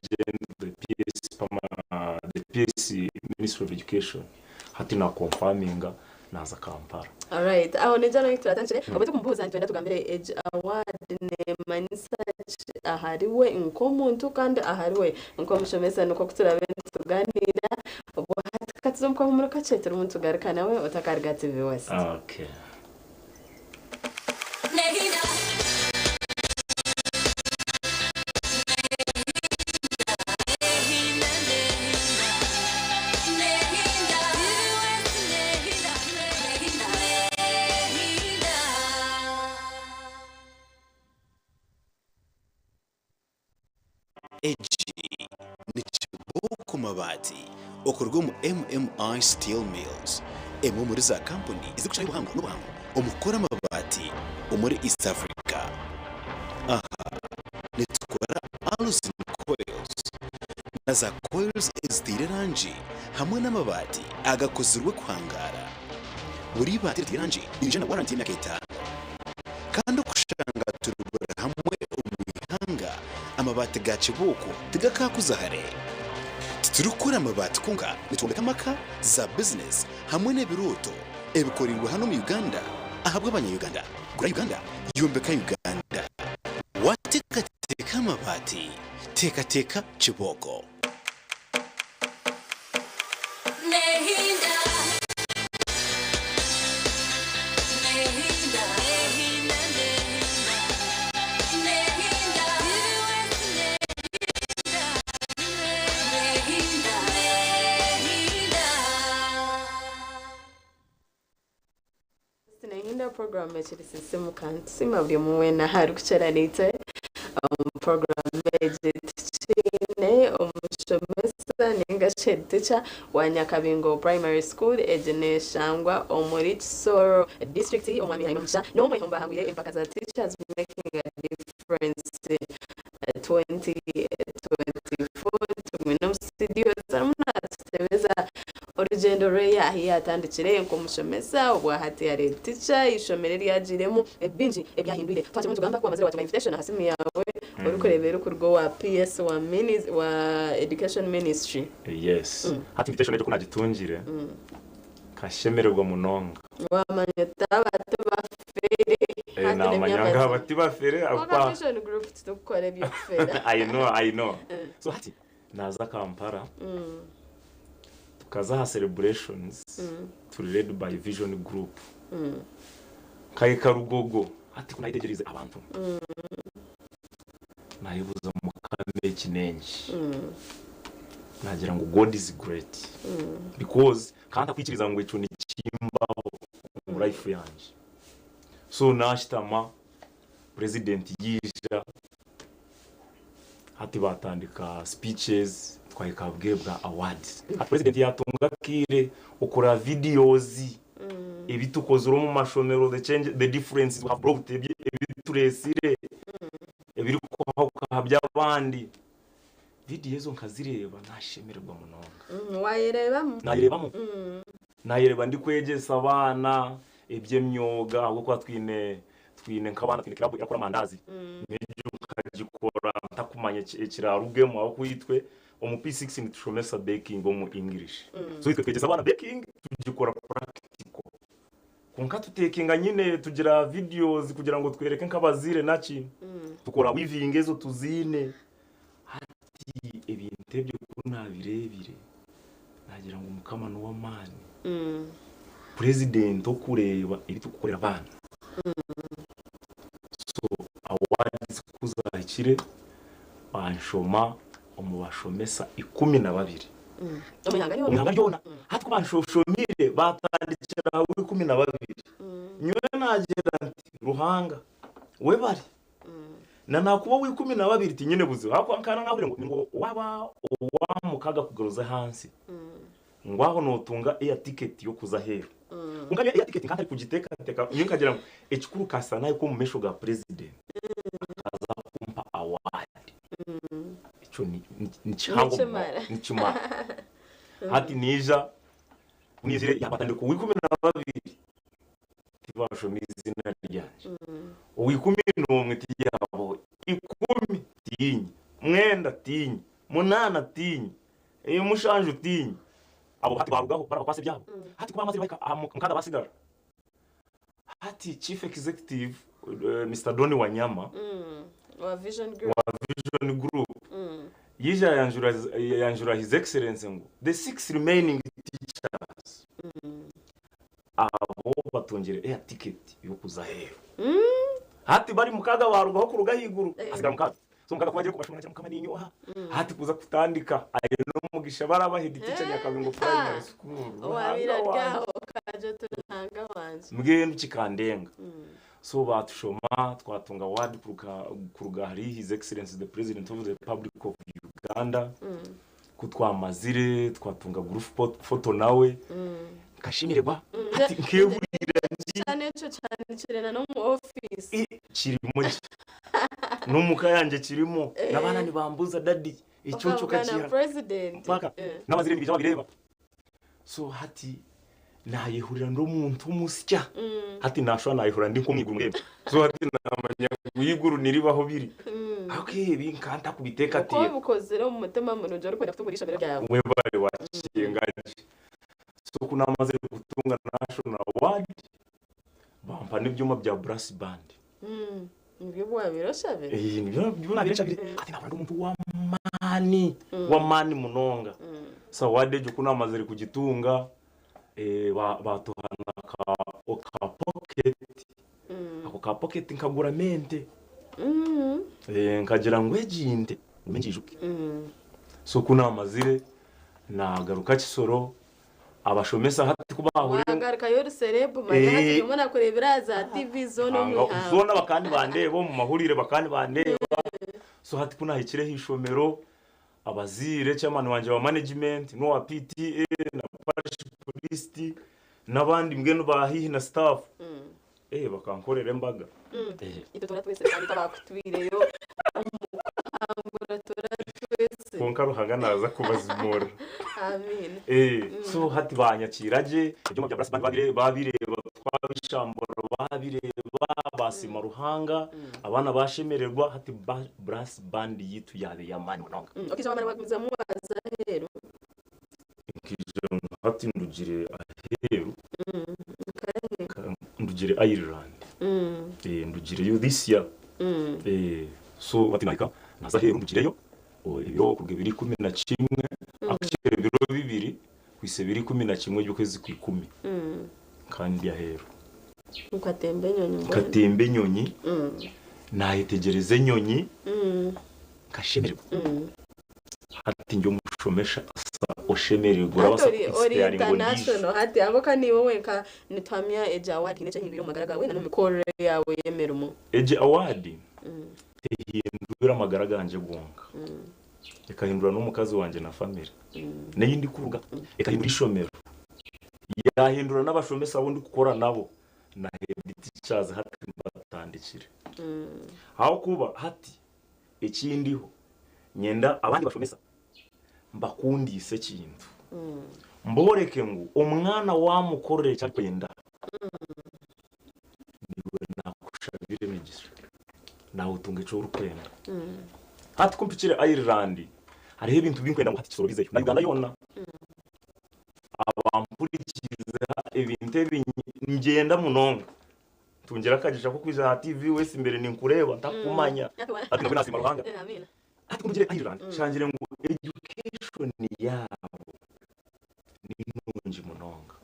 the PS Pama the PS Ministry of Education hati na confirminga naza Kampala. Alright, aho nija nawe turatandikire obwe tukumubuuza nitwenda tugambire egi award nemanyisa ki ahariwe nk'omuntu kandi ahariwe nk'omushomesa nikwo kuturabe nituganiira obwo hati katuze omu kahumuro kakye turimu nitugaruka nawe otakaruga TV West. Okay. Egi ni kibooko mabaati okuruga omu MMI Steel Mills, emwe omuri za kampuni ezirikukirayo obuhango n'obuhango omu kukora amabaati omuri East Africa. Aha nitukora Alusin Coils na za coils eziteire erangi hamwe n'amabaati agakozirwe kuhangaara. Buri ibaati eriteire erangi nirija na waranti y'emyaka etaano. Kandi okushanga turi buri hamwe omu ihanga, amabaati ga kibuuko tigakaakuza hare. Titurikukora amabaati kwonka, nitwombeka amaka, za bizinesi hamwe n'ebirooto ebikoreirwe hanu omu Uganda ahabw'abanya-Uganda. Gura Uganda, yombeka Uganda. Waateekateeka amabaati, teekateeka kibooko. Nehindura puroguramu ekiri sisimuka nitusiima buri omwe weena arikukyera naitwe omu puroguramu egi tukiine omushomesa ninga shi head teacher wa Nyakabingo Primary School egi neshangwa omuri Kisoro district omwami Ainomugisha n'omwe omu bahangwire empaka za Teachers Making a Difference 2024 tumwine omu studio arimu natutebeza Orugyendo rwe ahu yaatandikire nk'omushomesa, obwa hati ari tica, eishomero eri yaagiiremu, bingi ebi yaahindwire. Twakira nitugamba ku wamazire waatunga invitation aha simu yaawe orikureeba erikuruga owa PS wa wa Education Ministry. Yes. Hati invitation egyo ku naagitungire, nkashemererwa munonga. Waamanya oti aba tibafere. Eh, naamanya ngu aba tibafere Kwonka ahabw'okuba Vision Group titurikukora eby'okufera. I know, I know. So hati Naaza Kampala tukaza aha celebrations turi led by Vision Group. Nkahika Rugogo hati ku nayetegyereize abantu nayebuuza Mukama eki n'enki? Nagira ngu God is great because nkaba ntakwikiriza ngu ekyo nikimbaho omu life yangye. So nashutama president yaija. Hati batandika speeches twahika aha bwire bwa awards. Hati president yatunga akaire okora videos ebitukozire omu mashomero the change the differences we have brought ebi turesire ebirikuhahuka aha by'abandi. Video ezo nkazireeba nashemererwa munonga. Wayereebamu? Nayereebamu. Nayereeba ndikwegyesa abaana eby'emyoga ahabw'okuba twine twine nk'abaana twine club erakora amandazi n'egyo nkagikora ntakumanya ekirarugemu ahabw'okuba itwe omu P6 nitushomesa baking omu English so itwe twegyesa abaana baking tugikora practical kwonka tutekinga nyine tugira videos kugira ngu twereke nk'abazaire naki tukora weaving ezo tuziine Hati ebintu ebyo ku naabireebire, naagira ngu Mukama n'ow'amaani. Purezidenti okureeba ebi turikukorera abaana. So awards ku zaahikire, banshoma omu bashomesa 12 Omu ihanga omu ihanga ryona? ryona. Hati ku banshomire, baatandikira aha w'ikumi na babiri. Nyowe naagira nti, Ruhanga, webare. Na nakuba ow'ikumi na babiri tinyine buzibu ahabw'okuba nkaba nahurira ngu ngu waaba owa mukaga kugira oze ahansi ngu aho nootunga air ticket y'okuza aheeru. Kwonka nyowe air ticket nkaba ntari kugiteekateeka nyowe nkagira ngu ekikuru kasita nahika omu maisho ga president akaza kumpa award ekyo ni ni nikihango munonga Nikimara. nikimara. Hati naija ku naizire yaabatandika ow'ikumi na babiri. Tibashoma izina ryangye. Owa 11 tiyabaho, ikumi tiinye, mwenda tiinye, munaana tiinye, mushanju tiinye. Abo hati baarugaho barabakwatsa ebyabo. Hati ku baamazire bahika aha mukaaga baasigara. Hati Chief Executive Mister Don Wanyama Wa Vision Group. wa Vision Group yaija yayanjura His Excellency ngu the six remaining teachers Abo batungire air ticket y'okuza aheeru. Hati bari mukaaga baarugaho kuruga ahaiguru hasigara mukaaga. So mukaaga ku bagiire kubashoma nagira Mukama niinyoha. Hati kuza kutandika aine omugisha baraba head teacher Nyakabingo Primary School. Owabaire Ruhanga ari wangye. aho okagira oti Ruhanga wangye. Mbwenu kikandenga. So baatushoma twatunga award kuruga kuruga ahari His Excellency the President of the Republic of Uganda. Ku twamazire twatunga group photo nawe nkashemererwa hati nkehurira ndi Kyana ekyo kyanikire na n'omu ofiisi. Kirimo gye n'omuka yangye kirimo n'abaana nibambuuza daddy ekyo Okabugana okakiiha president. mpaka n'abazaire nibaija babireeba so hati. Naayehurira ndi omuntu omusya. Hati naashusha naayehurira ndi nk'omu iguru mbwenu. So hati naamanya ngu eiguru niribaho biri. Ahabw'okuba ebi nkaba ntakubiteekateeka. Oku obikozire omu mutima murungi orikwenda kutunguura eishomero ryawe. Webare wakirenga gye. So ku naamazire kutunga National Award, bampa n'ebyoma bya brass band. Nibyo ebi waabaire oshabire? Eh, nibyo nibyo naabaire nshabire. Hati naahurira ndi omuntu w'amaani, w'amaani munonga. So award egyo ku naamazire kugitunga, eh, ba- baatuha na ka ka pocket, ako ka pocket nkaguramu ente. Eh, nkagira ngu egi nte ngume ngiijuke. So ku naamazire, naagaruka Kisoro, Abashomesa hati ku baahurire ngu. Waagarukayo ori serebu manya hati Eh. buri omwe nakureebera aha za TV zoona omu Hanga ihanga. zoona bakaba nibandeeba omu mahurire bakaba nibandeeba. So hati ku naahikire aha ishomero, abazaire, chairman wangye wa management n'owa PTA na parish priest n'abandi mbwenu ba haihi na staff, eh bakankorera embaga. Eh. Itwe tora twese kandi tabakutwireyo omu kuhangura tora twese. Kwonka Ruhanga naaza kubazimurira. Amiina. Eh, so hati banyakiira gye, ebyoma bya brass band babire babireeba twabishambura babireeba baasiima Ruhanga, abaana bashemererwa hati ba brass band yaitu yaaba ey'amaani munonga. Okaija wamara wagumizamu waaza aheeru. Nkaija hati ndugire aheeru, ndugire Ireland, eh, ndugireyo this year. Eh, so hati nahika naza aheeru ndugireyo ebiro kuruga ebiro 11 actually ebiro 2 kuhitsya ebiro 11 by'okwezi kwa ikumi nkaba ndi aheeru. Nkatemba enyonyi mbwenu. Nkatemba enyonyi, naayetegyereza enyonyi, nkashemererwa. Hati ndi omushomesa oshemereirwe Hati orabaasa ori ori kuinsipayaringa ondiijo. international hati ahabw'okuba niiwe wenka nituhamya egi award haine eki ehindwire omu magara gaawe na n'omu mikorere yaawe y'emirimo. Egi award tehindwire amagara gangye gonka, ekahindura n'omukazi wangye na famire n'ei ndikuruga, ekahindura eishomero, yaahindura n'abashomesa abu ndikukora nabo na head teachers hati mbatandikire. Ahabw'okuba hati Ekindiho, nyenda abandi bashomesa mbakundiise ekintu, mbooreke ngu omwana waamukorera eki arikwenda, naiwe naakushabira emigisha, naawe otunga eki orikwenda. Hati ku mpikire Ireland, hariho ebintu bi nkwenda ngu hati Kisoro bizeyo na Uganda yoona. Abampurikiize ebintu ebi niinyenda munonga. Ntungire akagisha k'okwija aha TV wesi mbere ninkureeba ntakukumanya. Hati nabwe nasiima Ruhanga. Hati ku ndugire Ireland nshangire ngu education yaabo ni nungi munonga.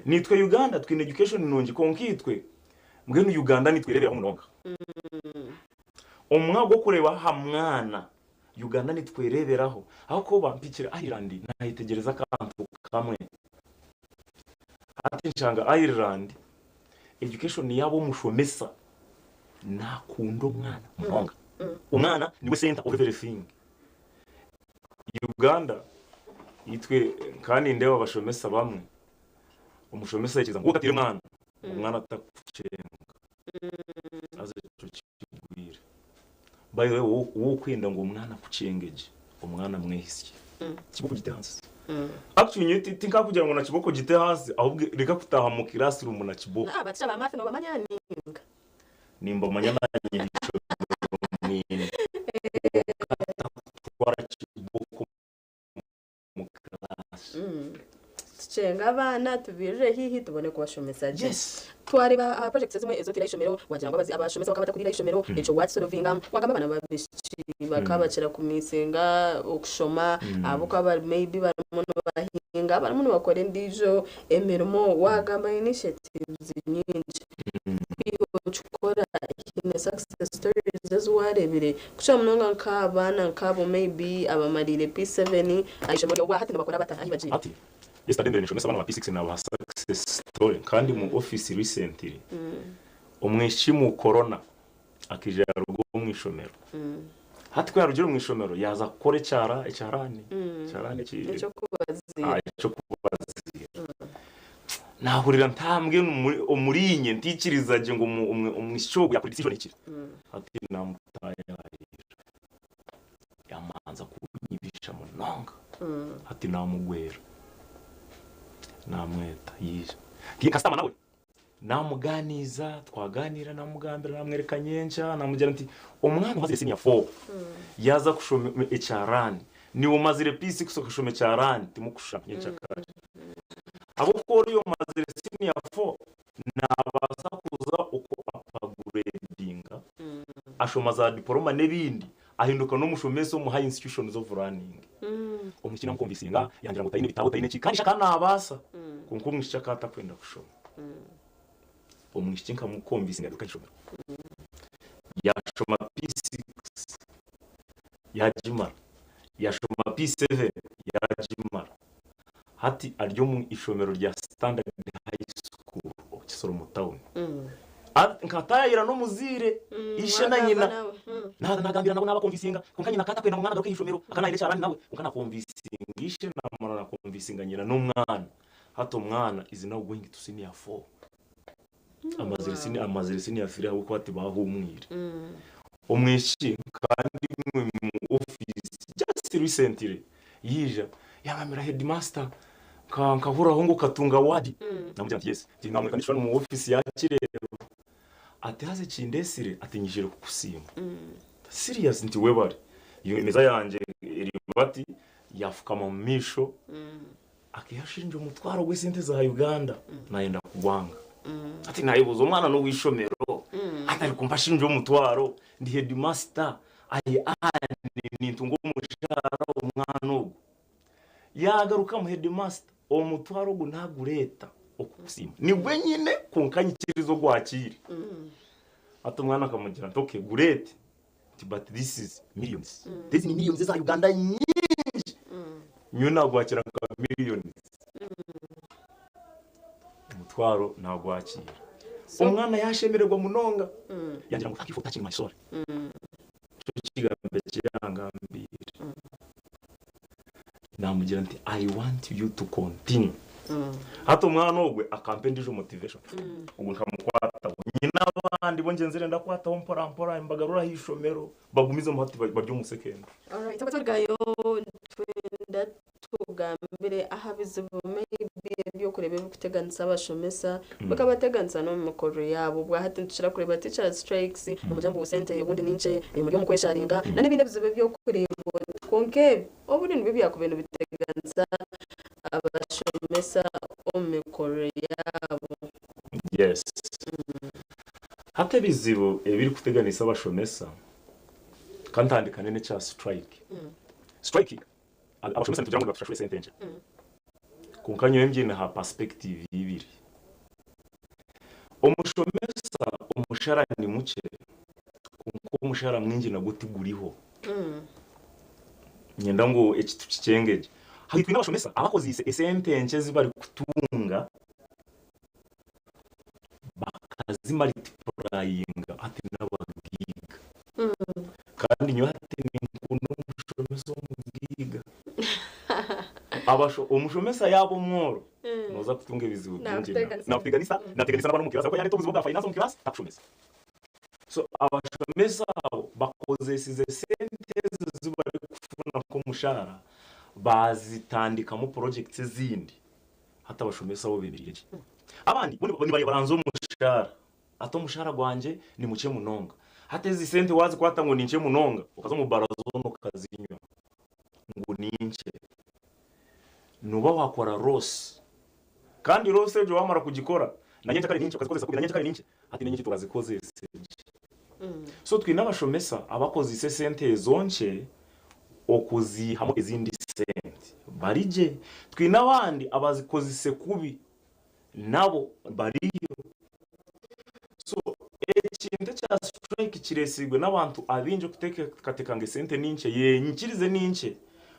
Naitwe Uganda twine education nungi kwonka itwe mbwenu Uganda nitwereeberaho munonga. Omu mwanya gw'okureeba aha mwana, Uganda nitwereeberaho ahabw'okuba mpikire Ireland nayetegyereza akantu kamwe. Hati nshanga Ireland Education yaaba omushomesa nakunda omwana munonga. Omwana niwe center of everything. Uganda itwe nkaba nindeeba abashomesa bamwe, omushomesa aikiriza ngu otateire omwana, omwana atakucenga. Haza ekyo kigwire. By the way wowe okwenda ngu omwana akukyenge gye, omwana mwehisye. Kiboko gite ahansi. Actually nyowe tinkakugira ngu na kiboko gite ahansi ahobwe reka kutaaha mu classroom na kiboko. Abatisha ba math nobamanya ninga? Nimbamanya nanye ah'ishomero mwine. Kwonka takutwara kiboko omu class. Tukyenga abaana tubairire haihi tubone kubashomesa gye. Yes. Twareeba aha projects ezimwe ezi otaire aha ishomero wagira ngu abashomesa bakaba batakurira aha ishomero ekyo wakisolvinga. Wagamba abaana b'abaishiki bakaba bakira kumisinga okushoma ahabw'okuba bari maybe barimu nibahinga barimu nibakora endiijo emirimo wagamba initiatives nyingi. Iwe okikora haine success stories ezi wareebire kukira munonga nk'abaana nk'abo maybe abamariire P7 aha ishomero ryawe obwahati nibakora bata ahi bagiire? Hati yesterday mbaire ninshomesa abaana ba P6 nabaha success story nkaba ndi mu office recently omwishiki mu corona akaija yaruga omu ishomero hati ku yarugire omu ishomero yaaza kukora ekyara ekyarani ekyarani eki Eky'okubaziira. eky'okubaziira Naahurira ntambwe omuriinye ntaikiriza gye ngu omwishiki ogu yaakora decision ehikire. Hati naamutaayaayira yaamanza kunyibisha munonga. Hati naamugwera naamweta yaija. Kasitama nawe namuganiiza twaganiira namugambira namwereka nyenkya namugira nti omwana omazire senior 4 yaza kushoma ekyarani niwe omazire P6 okashoma ekyarani timukushushana nyenkyakare ahabw'okuba oriya omazire senior 4 nabaasa kuza oku upgradinga ashoma za diporoma n'ebindi ahinduka n'omushomesa omu high institutions of learning. Omwishiki namukonvisinga yangira ngu tayine bitabo tayine ki kandi shi akaba nabaasa kwonka omwishiki akaba atakwenda kushoma. Omwishiki nkamukonvisinga yagaruka ahishomero yashoma P6 yagimara, yashoma P7 yagimara hati ari omu ishomero rya Standard High School Kisoro mu town. Nkatayayira n'omuzaire ishe na Wagamba nyina nawe. Naaza naagambira nabo naabakonvisinga kwonka nyina akaba atakwenda ngu omwana agaruke aha ishomero akaba naayenda ekyarani nawe kwonka naakonvisinga ishe naamara naakonvisinga nyina n'omwana hati omwana is now going to senior 4 amazire senior amazire senior 3 ahabw'okuba tibaahumwire omwishiki kandi mu office just recently yaija yaangambira headmaster Nka nkahuriraho ngu okatunga award. Namugira nti yes. Nti namureka n'ekishushani omu office yakireeba. Ati haza ekindesire ati nyijire kukusiima. Serious nti webare. Yo emeeza yangye eri bati yafukama omu maisho akaiha ashinja omutwaro gw'esente za Uganda nayenda kugwanga. Ati nayebuuza omwana n'oweishomero ati arikumpa ashinja omutwaro ndi headmaster I earn nintunga omushaara omwana ogu. Yaagarukamu heedimasita, Omutwaro ogu naagureeta okukusiima. Nigwe nyine, kwonka nyikiriza ogwakiire. Hati omwana akamugira nti, Okay, gureete. Nti, But this is millions. Ezi ni millions eza Uganda nyingi. Nyowe naagwakira nka millions. Omutwaro naagwakiira. Omwana yaashemererwa munonga. Yangira ngu, Thank you for touching my soul. Nikyo kigambo eki yangambiire. Namugira nti I want you to continue. Hati omwana ogwe akampa endiijo motivation. Ogwe nkamukwataho. Nyine abandi bo ngyenzire ndakwataho mpora mpora mbagarure aha ishomero bagumizemu hati bari omu secondary. Alright, twagarukayo nitwenda Tugambire aha bizibu maybe eby'okureeba ebirikuteganisa abashomesa, bikabateganisa n'omu mikorere yaabo. Obwa hati nitukira kureeba teachers strikes, nimugira ngu sente obundi ni nkye, muri omu kwesharinga, na n'ebindi ebizibu eby'okureeba oti kwonka ebi obundi nibyo byakubaire nibiteganisa abashomesa omu mikorere yaabo. Yes. Hati ebizibu ebirikuteganisa abashomesa, ka ntandikane n'ekya strike. Strike Abashomesa nitugira ngu nibatushashura esente nkye. Kwonka nyowe mbyine aha perspective ibiri. Omushomesa omushara ni mukye kwonka omushara mwingi nagwo tiguriho. Niinyenda ngu eki tukikyenge gye. Hati twine abashomesa abakozeise esente nkye ezi barikutunga bakazimaritipurayinga hati n'abagaiga. Kandi nyowe hati ninkunda omushomesa omugaiga. Abasho omushomesa yaaba omworo nooza kutunga ebizibu bingi. Naakuteganisa. Naakuteganisa, naateganisa n'abaana omu kiraasi ahabw'okuba yaareeta obuzibu bwa finance omu kiraasi takushomesa. So abashomesa abo bakozesize sente ezo ezi barikufuna nk'omushaara baazitandikamu projects ezindi. Hati abashomesa bo bemereire gye. Abandi bo nibareeba baranza omushaara. Ati omushaara gwangye ni mukye munonga. Hati ezi sente waazikwata ngu ni nkye munonga, okaza omu bara zoona okazinywa ngu ni nkye, nooba waakora loss. Kandi loss egyo waamara kugikora, na nyencakare ni nkye okazikozesa kubi, na nyencakare ni nkye, hati n'enyekiro torazikozese gye. So twine abashomesa abakozeise esente ezo nkye okuziihamu ezindi sente bari gye. Twine abandi abazikozise kubi nabo bariyo. So ekintu ekya strike kireetsirwe n'abantu abaingi okuteekateeka ngu esente ni nkye, yee nyikirize ni nkye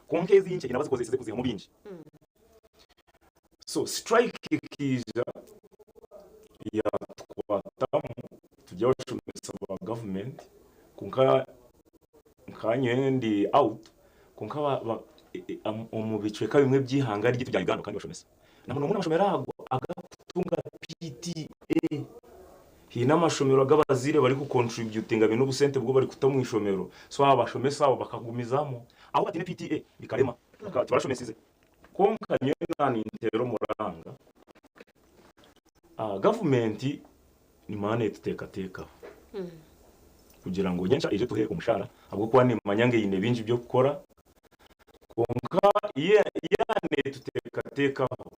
kwonka ezi nkye haine abazikozesize kuziihamu bingi. So strike ekaija yaatukwatamu turi abashomesa ba gavumenti kwonka nka nyowe ndi out kwonka omu bicweka bimwe by'eihanga ryaitu rya Uganda bakaba nibashomesa. Na muno muno amashomero ago agarikutunga PTA. Haine amashomero agu abazaire barikukontributinga baine obusente obu barikuta omu ishomero so abashomesa abo bakagumizamu. Ahu bataine PTA bikarema tibarashomesize. Kwonka nyowe naaninteera omuranga. Gavumenti nimanya netuteekateekaho kugira ngu nyenkya eije etuhe omushaara ahabw'okuba nemanya ngu eine bingi by'okukora kwonka yaaba netuteekateekaho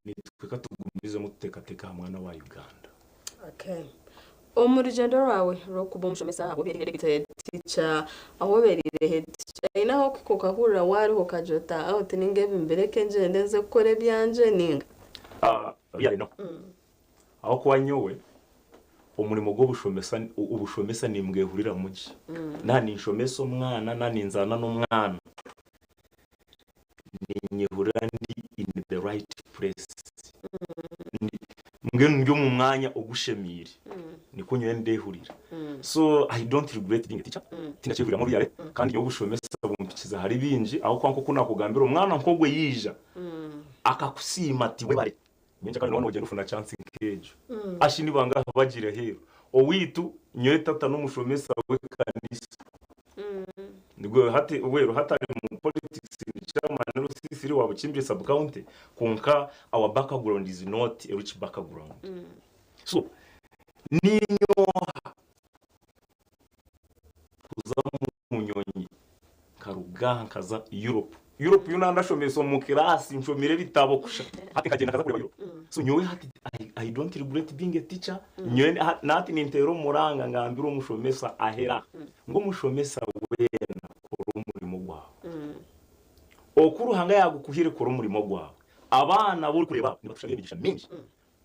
nitwe katugumizemu tuteekateeke aha mwana wa Uganda. Okay. Omu rugyendo rwawe rw'okuba omushomesa ahu obereire head teacher, ahu obereire head teacher, haine ahu orikuhika okahurira waaruha okagira oti aah oti ninga ebi mbireke ngyende nze kukora ebyangye ninga? Really no. Ahabw'okuba nyowe omurimo gw'obushomesa obushomesa nimbwehuriramu gye. Naaba ninshomesa omwana, naaba ninzaana n'omwana, ninyehurira ndi in the right place. Mbwenu ndi omu mwanya ogushemeire. Nikwo nyowe ndehurira. So I don't regret being a teacher. Tindakyehuriramu oruyare kandi nyowe obushomesa bumpikize ahari bingi ahabw'okuba nk'oku naakugambira omwana nk'ogwo yaija akakusiima ati webare. Nyenkya kare nooba noogyenda ofuna chance nk'egyo. Ashi ni bangahi abagiire aheeru? Owaitu nyowe tata n'omushomesa w'ekanisa. Nigwe hati well hati ari mu politics ni chairman LC3 wa Bukimbiri sub county kwonka our background is not a rich background. So ninyoha kuza omu nyonyi nkaruga aha nkaza Europe. Europe yo nandashomesa omu class nshomire ebitabo kusha hati nkagyenda nkaza kureeba Europe. So nyowe hati I, I don't regret being a teacher. Nyowe na hati ninteera omuranga ngambire omushomesa ahera ngu omushomesa weena kora omurimo gwawe. Oku Ruhanga yagukuhaire kora omurimo gwawe. Abaana abu orikureeba abo nibakushabira emigisha mingi.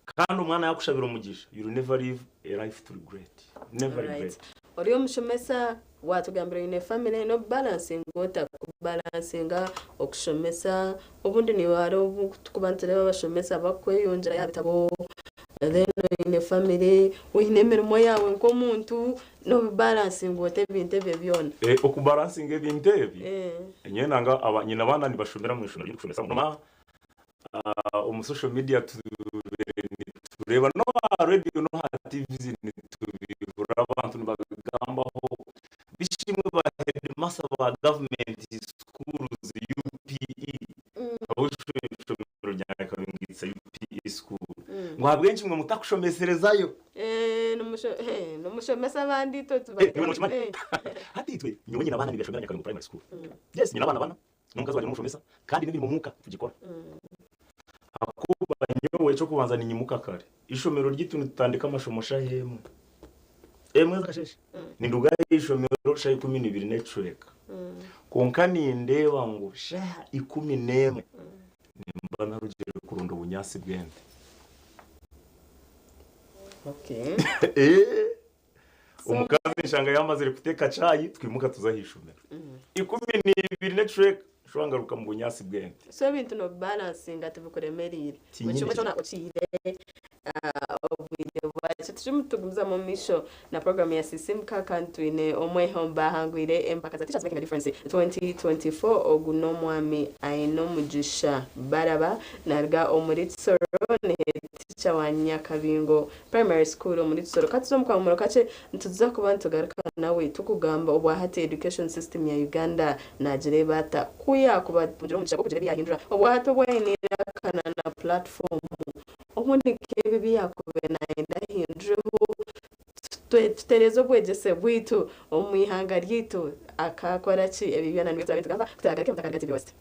Kandi omwana yakushabira omugisha you will never live a life to regret. Never Alright. regret. Ori omushomesa, watugambira oine family, nobalansinga ota kubalansinga okushomesa, obundi niiwe hariho obu turikuba nitureeba abashomesa bakweyongyerayo aha bitabo, then oine family, oine emirimo yaawe nk'omuntu, nobibalansinga ota ebintu ebyo byona? Eh, okubalansinga ebintu ebi, nyowe nanga aba, nyine abaana nibashomera omu ishomero ry'okushomesa munonga, Omu social media tubaire nitureeba n'aha radio n'aha TV nitubihurira abantu nibabigambaho bishimwe ba headmaster ba government schools UPE ahabw'eishomero rya Nyakabingo it's a UPE school ngu ahabw'enki imwe mutakushomeserezayo? Nimushomesa abandi itwe Iwe nokimanya? Hati itwe nyowe nyine abaana nibashomera Nyakabingo primary school yes nyine abaana bana. N'omukazi wangye n'omushomesa kandi n'emirimo omuka tugikora. Ahakuba nyowe eky'okubanza ninyimuka kare. Eishomero ryaitu nitutandika amashomo shaaha emwe. Emwe z'akasheeshe. Ninduga aha ishomero shaaha 12 n'ekicweka. Kwonka nindeeba ngu shaaha 11 nimba narugire kuronda obunyaatsi bw'ente. Omukazi nshanga yamazire kuteeka chai twimuka tuza aha ishomero. 12 n'ekicweka nshuba ngaruka mu bunyaatsi bw'ente. So ebintu nobibalansinga tibikuremereire. Buri Tinyine kimwe kyona okihaire obwire bwakyo. Turimu nitugumizamu omu maisho na puroguraamu ya Sisimuka kandi twine omwe omu baahangwire empaka za Teachers Making a Difference 2024. Ogu n'omwami Ainomugisha Baraba naaruga omuri Kisoro ni headteacher wa Nyakabingo Primary School omuri Kisoro. Ka tuze omu kahumuro kakye, nituza kuba nitugaruka nawe tukugamba obwahati education system ya Uganda nagireeba ata ku yakuba kugira omugisha gw'okugira ebi yahindura obwahati obu aine eiraka na na platform obundi nk'ebi ebi yakubaire nayenda ahindureho tutereeze obwegyese bwaitu omu ihanga ryaitu akakora ki ebyo byona nibyo turabe nitugamba ku turagaruke Mutakariga TV West.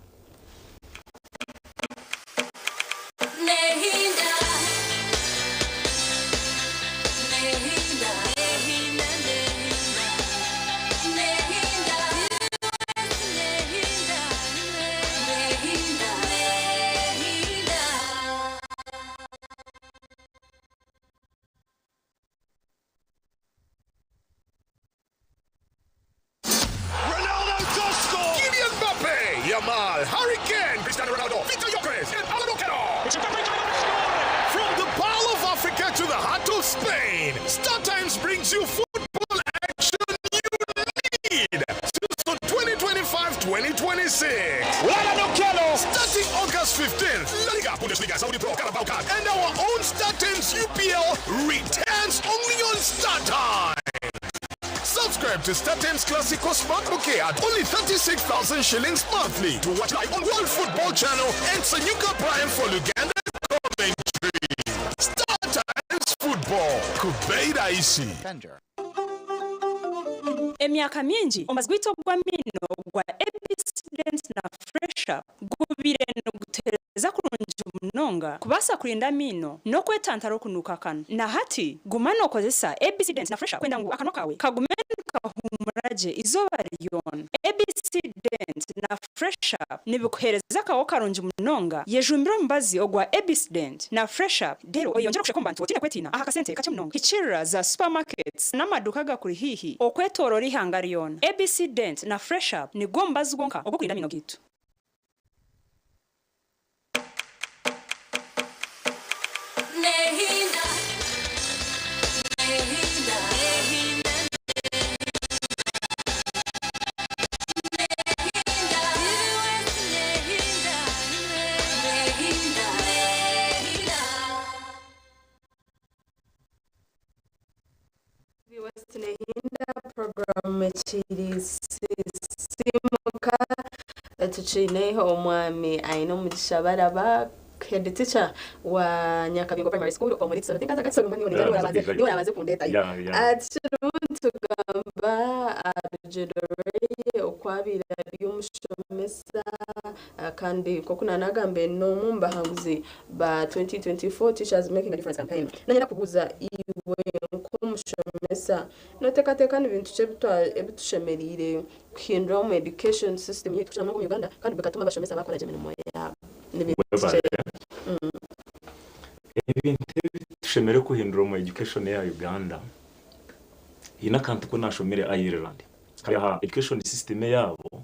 Ronaldo does score! Kylian Mbappe, Yamal, Harry Kane, Cristiano Ronaldo, Victor Gyökeres, and Alan Okello. From the Pearl of Africa to the heart of Spain, Star Times brings you football action you need. Season 2025-2026. Starting August 15th, La Liga, Bundesliga, Saudi Pro, Carabao Cup, and our own Star Times UPL returns only on Star Times. Subscribe to Star Times Classico Smart Bouquet at only 36,000 shillings monthly to watch live on World Football Channel and Sanyuka Prime for Uganda commentary. Bei rahisi. Emyaka mingi, omubazi gwaitu ogw'amaino ogwa ABC Dent na Fresh Up gubaire nigutereeza kurungi munonga kubaasa kurinda amaino n'okwetantara okunuuka akanwa. Na hati, guma nookozesa ABC Dent na Fresh Up kwenda ngu akanwa kaawe kagume nikahuumura gye eizooba ryona. ABC Dent na Fresh Up nibikuheereza akaho karungi munonga. Yejumbire omubazi ogwa ABC Dent na Fresh Up reero oyeyongyere okusheka omu bantu otaine kwetiina aha kasente kakye munonga. Hikiirira za supermarkets n'amaduuka agakuri haihi okwetooroora eihanga ryona. ABC Dent na Fresh Up nigwo mubazi gwonka ogw'okurinda amaino gaitu. West Nehinda program ekiri sisimuka tukiine omwami aine omugisha baraba head teacher wa Nyakabingo Primary School omuri Kisoro. Tinkaza Kisoro mbona niwe niwe arabanze kundetayo. Tukirimu nitugamba aha rugyendo rweye oku abaire ari omushomesa kandi nk'oku naanagambire n'omwe omu bahanguzi ba 2024 Teachers Making a Difference Campaign. Nanyenda kubuuza iwe nk'omushomesa nooteekateeka ni bintu ki ebi tushemereire kuhindura omu education system yaitu kukira munonga omu Uganda kandi bikatuma abashomesa baakora gye emirimo yaabo? Ni bintu ki Webale. ebyo? Ebintu ebi tushemereire kuhindura omu education eya Uganda, haine akantu ku naashomire Ireland kari aha education system eyaabo,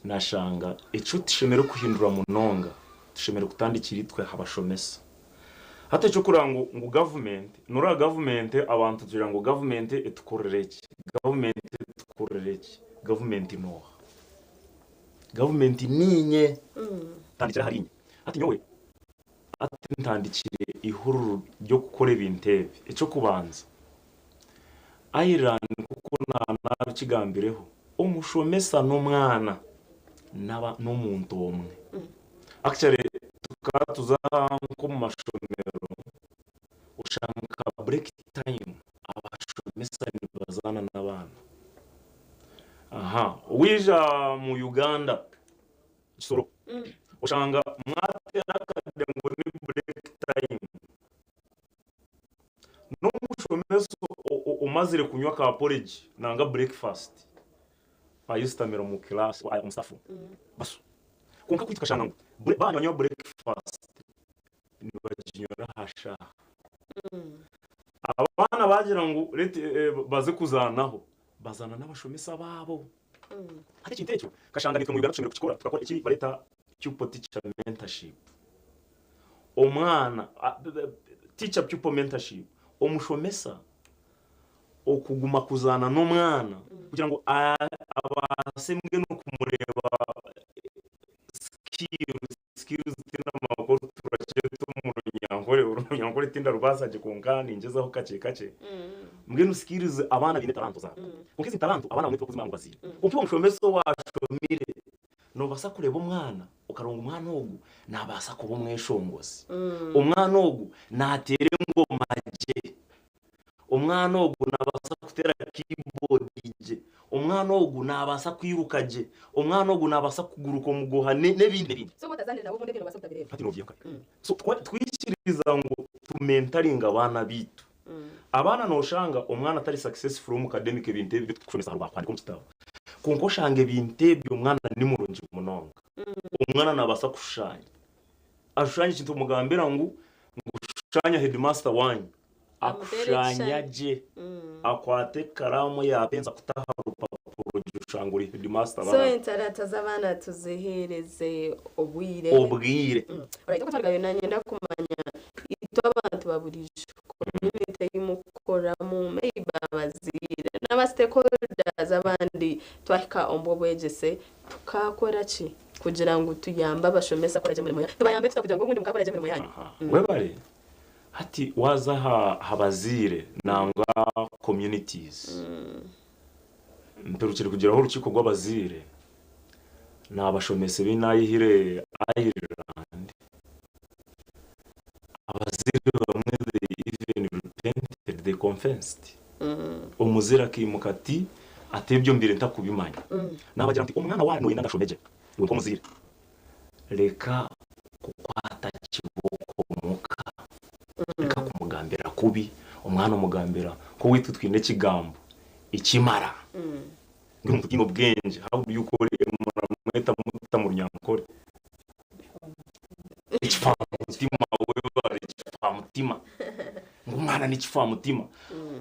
Nashanga ekyo tushemereire kuhindura munonga, tushemereire kutandikira itwe abashomesa. Hati ekyokureba ngu ngu gavumenti, noreba gavumenti abantu tugira ngu gavumenti etukorere eki, gavumenti etukorere eki, gavumenti nooha? Gavumenti niinye, tandikira ahari inye. Hati nyowe hati ntandikire eihuriro ry'okukora ebintu ebi. Ekyokubanza, Ireland nk'oku naabikigambireho, omushomesa n'omwana n'omuntu omwe. Actually tukaba tuza nk'omu mashomero oshanga nka break time abashomesa nibazaana n'abaana. Waija mu Uganda Kisoro oshanga mwateera akade ngu ni break time. N'omushomesa omazire kunywa ka porridge nanga breakfast ayesitamire omu class omu staff room baso. Kwonka kweitu tukashanga ngu banywa breakfast nibaginywera aha shaaha. Abaana bagira ngu baze kuzaanaho, bazaana n'abashomesa baabo. Hati ekintu ekyo kashanga naitwe omu Uganda tushemereire kukikora tukakora eki bareeta pupil teacher mentorship. Omwana, teacher pupil mentorship, omushomesa okuguma kuzaana n'omwana kugira ngu abaase mbwenu kumureeba skills, skills tihaine amakuru turakyeta omu runyankore, orunyankore tindarubaasa gye kwonka ningyezaho kakye kakye. Mbwenu skills abaana baine etaranto zaabo. Kwonka ezi taranto abaana abamwe tibakuzimanya ngu baziine. Kwonka iwe omushomesa owaashomire Noobaasa kureeba omwana okareeba ngu omwana ogu naabaasa kuba omweshongozi. Omwana ogu naateera engoma gye. Omwana ogu naabaasa kuteera keyboard gye. Omwana ogu naabaasa kwiruka gye. Omwana ogu naabaasa kuguruka omuguha n'ebindi n'ebindi. So otazaanire nabo obundi ebyo noobaasa kutabireeba. Hati noobyiha nkahi? So twikiriza ngu tumentaringe abaana baitu. Abaana noshanga omwana atari successful omu academic ebintu ebi ebitukushomesa aha kuhandika omu kitabo kwonka oshanga ebintu ebyo omwana ni murungi munonga. Omwana nabaasa kushushanya, ashushanye ekintu omugambira ngu shushanya headmaster wanyu akushushanya gye akwate ekaraamu ya pencil akute aha rupapura ogire oshanga ori headmaster So baraba. entaranta z'abaana tuziheereze obwire. Obwire. Alright, oku twagarukayo nanyenda kumanya Itwe abantu ba buriijo, community ei mukukoramu maybe abazaire naba stakeholders abandi twahika omu bw'obwegyese tukaakora ki kugira ngu tuyambe abashomesa kukora gye emirimo yaabo? Tubayambe tuta kugira ngu obundi mukaakora gye emirimo yaanyu? Webare. Hati waaza aha bazaire nangwa communities, mperukire kugiraho orukiiko rw'abazaire, naabashomesa ebi naayihire Ireland. Abazaire bamwe they even repented, they. confessed. Omuzire akaimuka ati, Ati ebyo mbaire ntakubimanya. Naabagira nti, Omwana waanyu nooyenda ngu ashome gye, iwe nk'omuzaire, reka kukwata kibooko omuka, reka kumugambira kubi. Omwana omugambira nk'owaitu twine ekigambo ekimara. Mbwenu omuntu otaine obwengye, how do you call him, muramweta muta mu Runyankore? Ekifamutima webare ekifamutima ngu omwana n'ekifamutima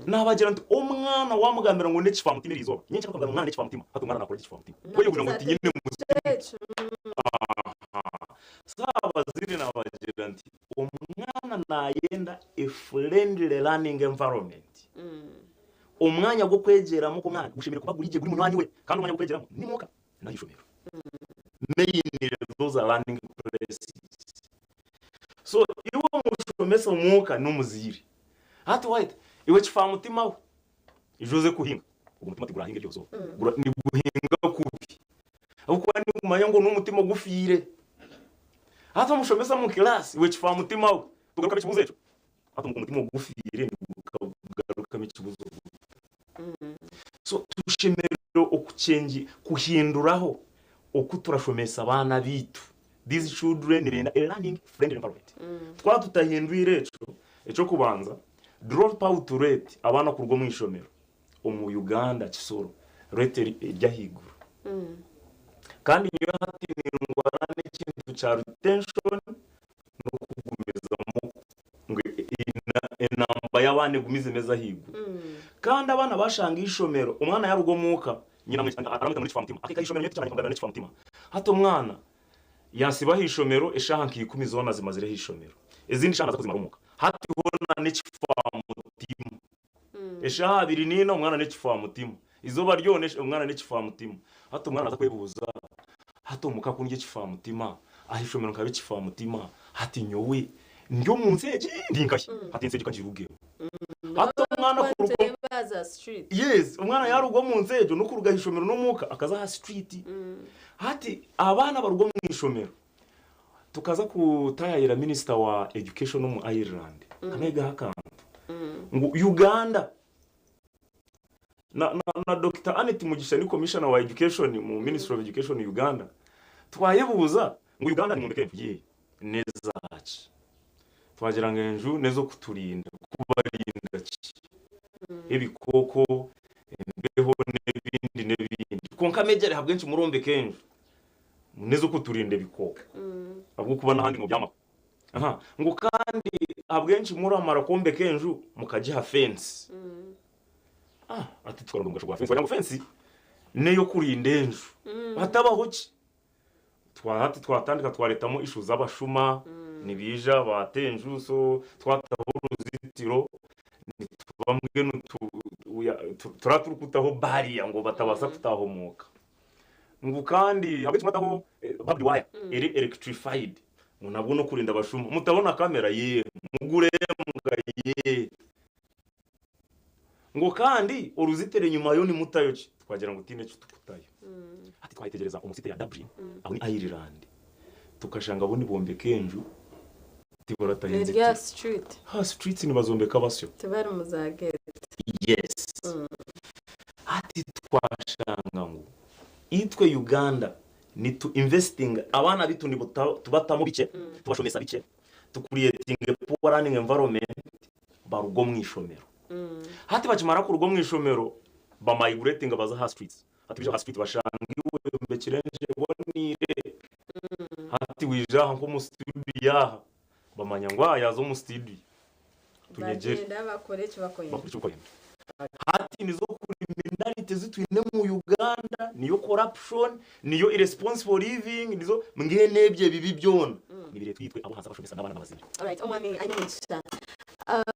nabagira nti omwana wamugambira ngu n'ekifamutima eriizooba nyenkya bakagamba ngu omwana n'ekifamutima hati omwana nakora ki ekifamutima we yehurira ngu tinyine muzigu so abazaire nabagira nti omwana nayenda a friendly learning environment omwanya gw'okwegyeramu kw'omwana gushemereire kuba guri gye guri munywani we kandi omwanya gw'okwegyeramu ni muka n'aha ishomero mainly those are learning places so iwe omushomesa omuka n'omuzaire hati wait iwe kifamutima we ija oze kuhinga ogwo mutima tigurahinga eryo zooba Gura- niguhinga kubi ahabw'okuba nigumanya ngu n'omutima ogufiire hati omushomesa omu class iwe kifamutima we tugarukamu ekibuuzo ekyo hati omutima ogufiire nigugarukamu ekibuuzo So tushemereire okuchengi kuhinduraho oku turashomesa abaana baitu. These children nibenda a learning friendly environment. Twaba tutahindwire ekyo, eky'okubanza drop out rate abaana kuruga omu ishomero omu Uganda Kisoro rate eri ahaiguru. Kandi nyowe hati nindwara n'ekintu kya retention n'okugumizamu ngu enamba y'abaana egumize eze ahaiguru. Kandi abaana bashanga eishomero, omwana yaruga omuka, nyina aramweta ngu n'ekifamutima, akahika aha ishomero nyowe tikyamanya ngu n'ekifamutima. Hati omwana yasiba aha ishomero eshaaha nka ikumi zoona azimazire aha ishomero, ezindi shaaha naza kuzimara omuka. Hati hoona n'ekifamutima. Eshaaha abiri n'ina omwana n'ekifamutima, eizooba ryona omwana n'ekifamutima. Hati omwana naaza kwebuuza, hati omuka ku ndi ekifamutima, aha ishomero nkaba ekifamutima, hati nyowe ndi omu nsi egi ndi nkahi? Hati ensi egi ka ngirugemu. Hati omwana kuruga omu. Yes, omwana yaaruga omu nsi egyo n'okuruga aha ishomero n'omuka akaza aha street. Hati abaana baruga omu ishomero, Tukaza kutayayira minisita wa education omu Ireland nkameegaho akantu ngu Uganda na, na, na Dokita Annet Mugisha ni commissioner wa education mu Ministry of Education Uganda twayebuuza ngu Uganda nimwombeka enju ye nezaki twagira ngu enju nezokuturinda kubarinda ki ebikooko embeho n'ebindi n'ebindi kwonka majorly ahabw'enki murombeka enju N'ez'okuturinda ebikooko ahabw'okuba n'ahandi nobyamaho. Aha, ngu kandi ahabw'enki muramara kwombeka enju mukagiha fensi? Ah, ati tukaronda omugasho gwa fensi, wagira ngu fensi n'ey'okurinda enju. Hatabaho ki? Twa hati twatandika twaretamu issue z'abashuma, nibaija baata enju so twataho oruzitiro nituba mbwenu tu we are turaba turikutaho barrier ngu batabaasa kutaaha omuka. Ngu kandi ahabw'enki mwataho barbed wire eri electrified ngu nabwo n'okurinda abashuma mutaho na kamera yee mugure embwa yee ngu kandi oruzitiro enyima yo nimutayo ki twagira ngu tihaine eki turikutayo hati twayetegyereza omu city ya Dublin aho ni Ireland tukashanga bo nibombeka enju tibarataho Eri enzitiro aha street. Ha streets nibazombeka basyo. Tibari mu za gate. Yes. Hati twashanga ngu itwe Uganda nitu investinga abaana bitu nitubatamu bikye, tubashomesa bikye, tu creatinga a poor learning environment baruga omu ishomero. Hati bakimara kuruga omu ishomero ba migratinga baza aha streets. Hati baija aha street bashanga iwe oyombekire enju eboneire, hati waija aha nk'omu studio aha bamanya ngu aha yaaza omu studio. Tunyegyere. Bagyenda bakora eki bakwenda. Bakora eki bakwenda. Hati nizo criminality ezi twine omu Uganda, niyo corruption, niyo irresponsible living, nizo mbwenu ebyo ebibi byona nibireetwa itwe ab'ahansi abashomesa n'abaana n'abazaire. Alright, omwami aine omugisha.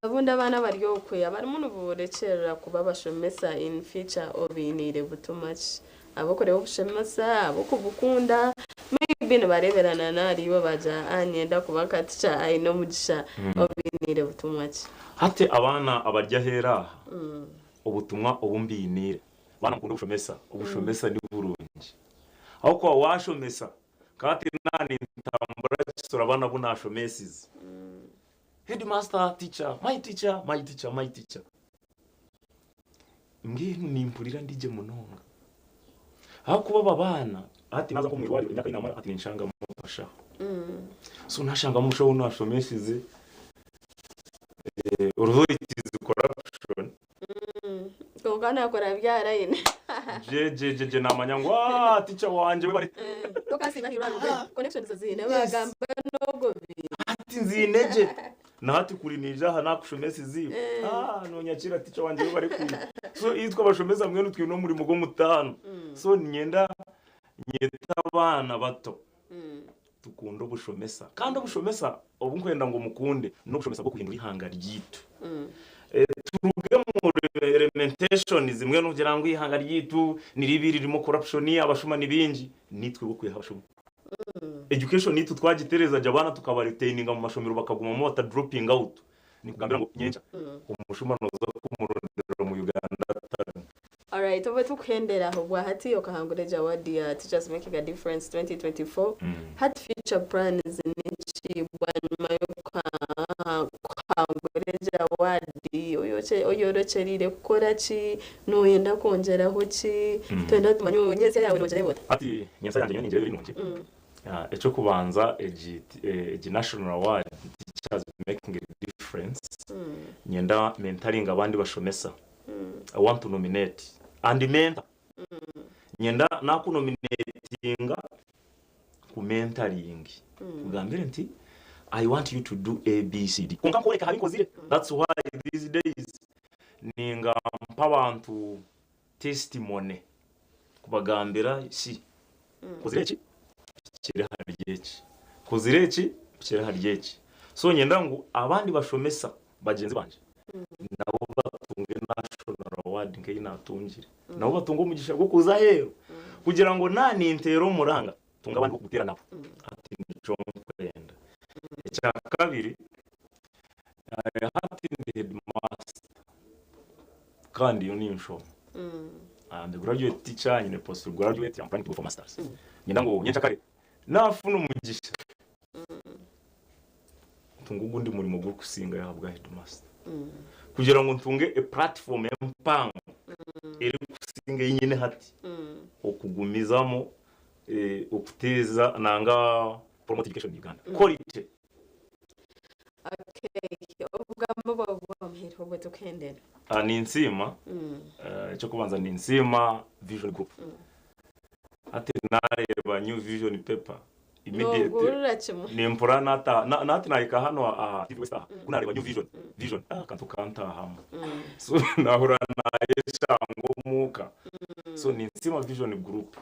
Obundi abaana abari okwe abarimu niborekyerera kuba abashomesa in future obainiire butumwa ki? Ab'okureeba obushomesa, ab'okubukunda, maybe nibareeberana n'ahariiwe baagira ah niinyenda kuba nka teacher aine omugisha, obainiire butumwa ki? Hati abaana abari aheeru aha, obutumwa obu mbainiire, baana mukunde obushomesa, obushomesa ni burungi ahabw'okuba waashomesa, nka hati naaba nintambura kisura abaana abu naashomesize, headmaster, teacher, my teacher, my teacher, my teacher. Mbwenu nimpurira ndi gye munonga. Ahakuba aba baana hati naaza nk'omu irwariro emyaka ei naamara hati ninshangamu abashaho. So naashangamu omushaho ou naashomesize, although it is corruption. Kwonka naakora byarayini. Gye gye gye gye naamanya ngu aah teacher wangye webare. Tokasiima aha irwariro connections oziine baagamba n'ogobi. Hati nziine gye. Na hati kuri naija aha naakushomesize iwe, aah noonyakira teacher wangye webare kwija. So itwe abashomesa mbwenu twine omurimo gw'omutaano. So niinyenda nyete abaana bato tukunde obushomesa. Kandi obushomesa obu nkwenda ngu mukunde n'obushomesa bw'okuhindura eihanga ryaitu. Turuge omu lamentations mbwenu kugira ngu eihanga ryaitu ni ribi ririmu corruption, abashuma ni baingi. Naitwe b'okwiha abashuma. Education itwe twagitereza gye abaana tukaba retaininga omu mashomero bakagumamu bata dropping out, ninkugambira ngu nyenkya omushuma noza kumurondera omu Uganda atarimu. Alright, obwe tukuhendera aho bwahati okahangura egyo award ya Teachers Making a Difference 2024, hati future plans niki bwanyima y'okuhangura egyo award, oyorekyereire kukora ki, noyenda kwongyeraho ki, nitwenda tumanye nyentsya yaawe nogireeba ota? Hati nyentsya yangye nyowe ningireeba eri nungi. Eky'okubanza egi egi national award Teachers Making a Difference niinyenda mentaringe abandi bashomesa. I want to nominate and mentor. Niinyenda naakunominatinga nkumentaringe nkugambire nti I want you to do ABCD kwonka nkworeke aha bi nkozire. That's why these days ninga mpa abantu testimony kubagambira shi nkozire eki mpikire ahari eki, nkozire eki mpikire ahari eki. So niinyenda ngu abandi bashomesa bagyenzi bangye nabo batunge national award nk'ei naatungire. Nabo batunge omugisha gw'okuza aheeru kugira ngu naaba ninteera omuranga ntunge abandi b'okuguteera nabo. Hati nikyo nkwenda. Ekya kabiri, hati ndi headmaster kandi ndiyo ninshoma. I'm a graduate teacher, nyine post graduate, I'm planning to go for masters. Niinyenda ngu nyenkyakare naafuna omugisha ntunge ogundi murimo gurikusingayo aha bwa headmaster kugira ngu ntunge a platform empango erikusinga ei nyine hati okugumizamu okuteeza nanga promote education in Uganda quality. Okay, obugambo bwawe bw'amuheru obwo tukuhendera. Ninsiima, eky'okubanza ninsiima Vision Group. Hati nareeba New Vision paper immediate Noogurira kimwe. nimpurira nata na nahati nahika hanu aha TV West aha ku nareeba New Vision Vision ah akantu kantahamu so nahurira nayeshanga omuuka so ninsiima Vision Group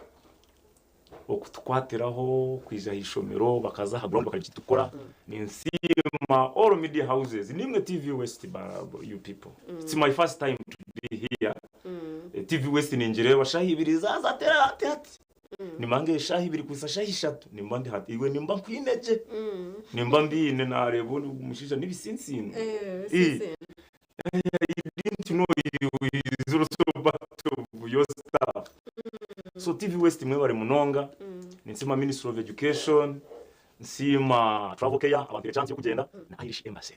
okutukwatiraho kwija aha ishomero bakaza aha ground bakareba eki turikukora ninsiima all media houses nimwe TV West ba you people it's my first time to be here TV West ningireeba shaaha ibiri zaaza tera hati hati nimba nka eshaaha ibiri kuhitsya shaaha ishatu nimba ndi hati iwe nimba nkwine gye nimba mbiine naareeba ogu mushaija n'ebitsintsiino Eh, I didn't know you is also part of your staff. So TV West mwebare munonga ninsiima Ministry of Education nsiima Travel Care abampire chance y'okugyenda na Irish Embassy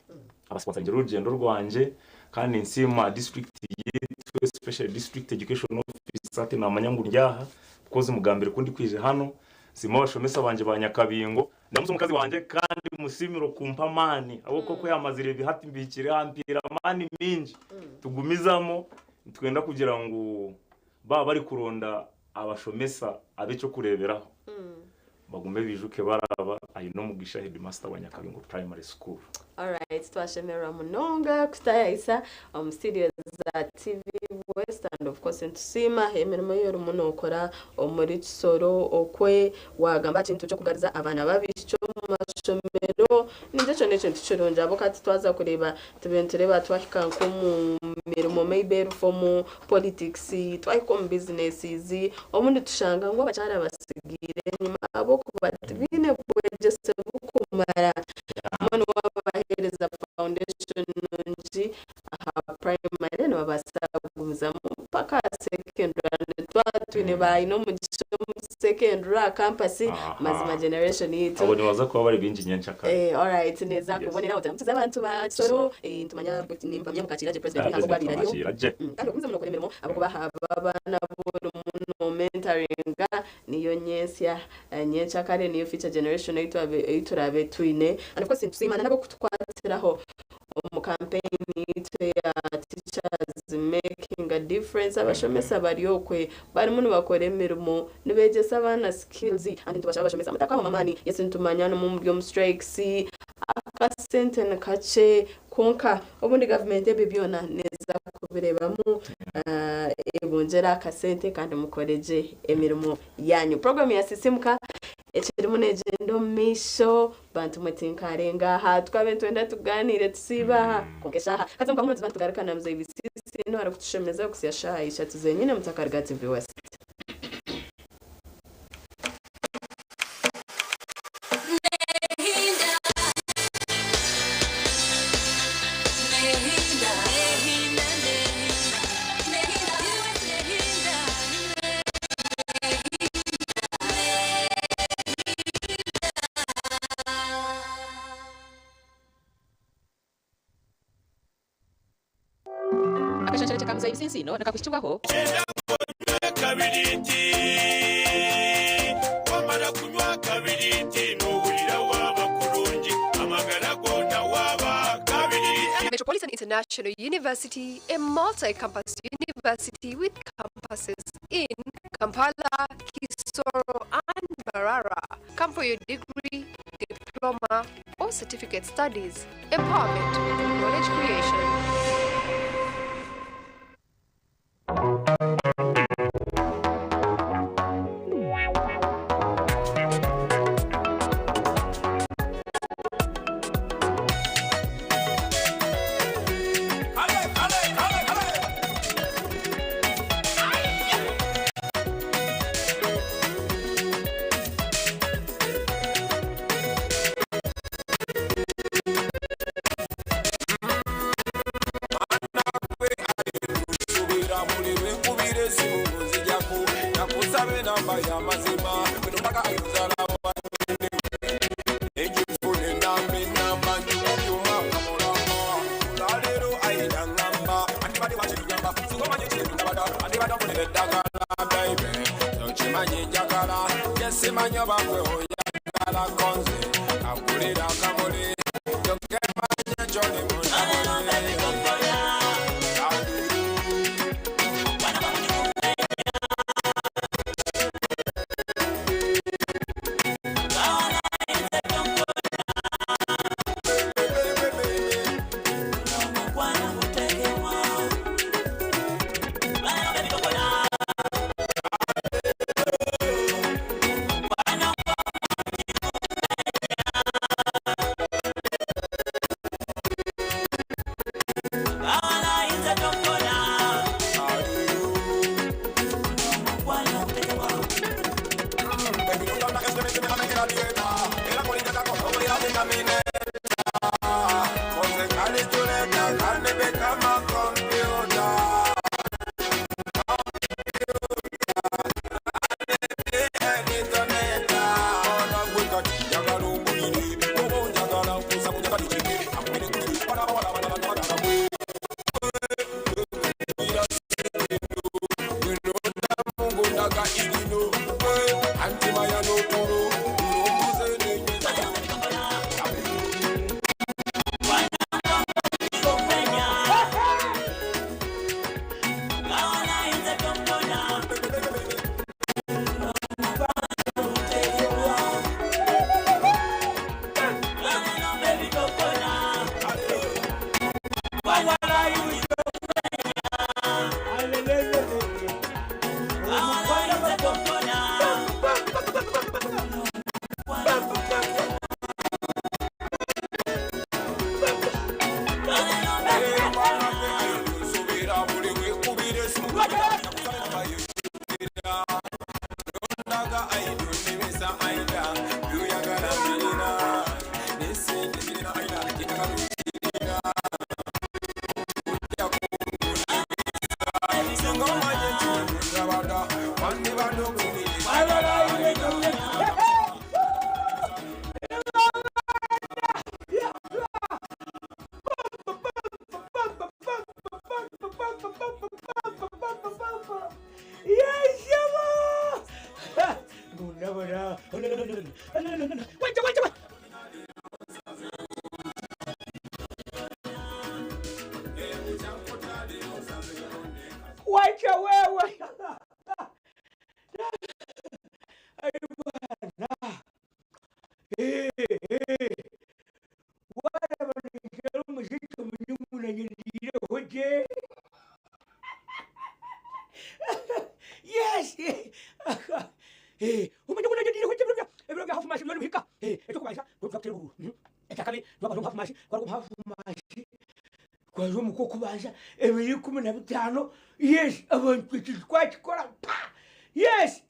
abasponsaringire orugyendo rwangye kandi ninsiima district yaitu especially district education officer hati namanya ngu ndi aha because mugambire ku ndikwija hano nsiima abashomesa bangye ba Nyakabingo Ndamutsya omukazi wangye kandi musiimire okumpa amaani ahabw'okuba oku yamazire ebi hati mbihikire ampiire amaani mingi. Tugumizamu nitwenda kugira ngu baaba barikuronda abashomesa ab'eky'okureeberaho bagume baijuke baraba aine omugisha headmaster wa Nyakabingo Primary School. Alright, twashemererwa munonga kutayayisa omu studio za TV West and of course nitusiima emirimo ei orimu nokora omuri Kisoro okwe wagamba aha kintu ky'okugariza abaana b'abaishiki omu mashomero nikyo ekyo n'ekintu kirungi ahabw'okuba hati twaza kureeba tube nitureeba twahika nk'omu mirimo maybe erifa omu politics twahika omu businesses obundi tushanga ngu abakyara basigaire enyima ahabw'okuba tibaine bwegyese burikumara mbwenu wabaheereza foundation nungi aha primary nibabaasa kugumizamu mpaka aha secondary twaba twine baine omugisha omu. secondary aha campus mazima generation yaitu. Abo nibaza kuba bari bingi nyenkyakare. Alright, neza kubonera oteramukiza abantu ba Kisoro, nitumanya nimpamya mukakiira gye president Ah, w'ihanga President ogwabaire ariho. twakiira gye. Kandi okumizamu nokora emirimo ahabw'okuba abaana b'orimu nomentoringa niyo nyensya, nyenkyakare niyo future generation ei twabe ei turaabe twine. And of course nitusiima na n'abarikutukwatiraho omu campaign yaitu eya Teachers Making a Difference. Abashomesa bari okwe barimu nibakora emirimo, nibeegyesa abaana skills and nitubashaba abashomesa mutakahwamu amaani. Yes nitumanya nimwo muri omu strikes, akasente nikakye kwonka obundi gavumenti ebyo byona neeza kubireebamu ebongyere akasente kandi mukore gye emirimo yaanyu. Puroguraamu ya Sisimuka ekirimu neegyenda omu maisho. Bantu mwe tinkarenga aha, twabaire nitwenda tugaaniire tusiibe aha, kwonka eshaaha hati omu kahumurizo nitugaruka na Mzee Bisisi niwe arikutushemeza okuhitsya shaaha ishatu zenyine mutakaruga TV West. Akashansharekye ka Muzei Bisinsiino nikakuhikibwaho. Kabiriiti, wamara kunywa kabiriiti nohurira waaba kurungi, amagara goona waaba kabiriiti. Metropolitan International University, a multi-campus university with campuses in Kampala, Kisoro, and Mbarara. Come for your degree, diploma, or certificate studies. Empowerment through knowledge creation. Wacha wewe. Ai bwana. Eh, eh. Wala banijero muzito munyungu na nyindire hoje. Yes. Eh, umunyungu na nyindire hoje bro. Ebiro bya hafu mashi byo bihika. Eh, echo kubanza rwo ruguru. Ekyakabi rwaba hafu mashi, rwa hafu mashi. Kwazo muko kubanza ebiri 15. Yes, abantu twakikora. Pa! Yes.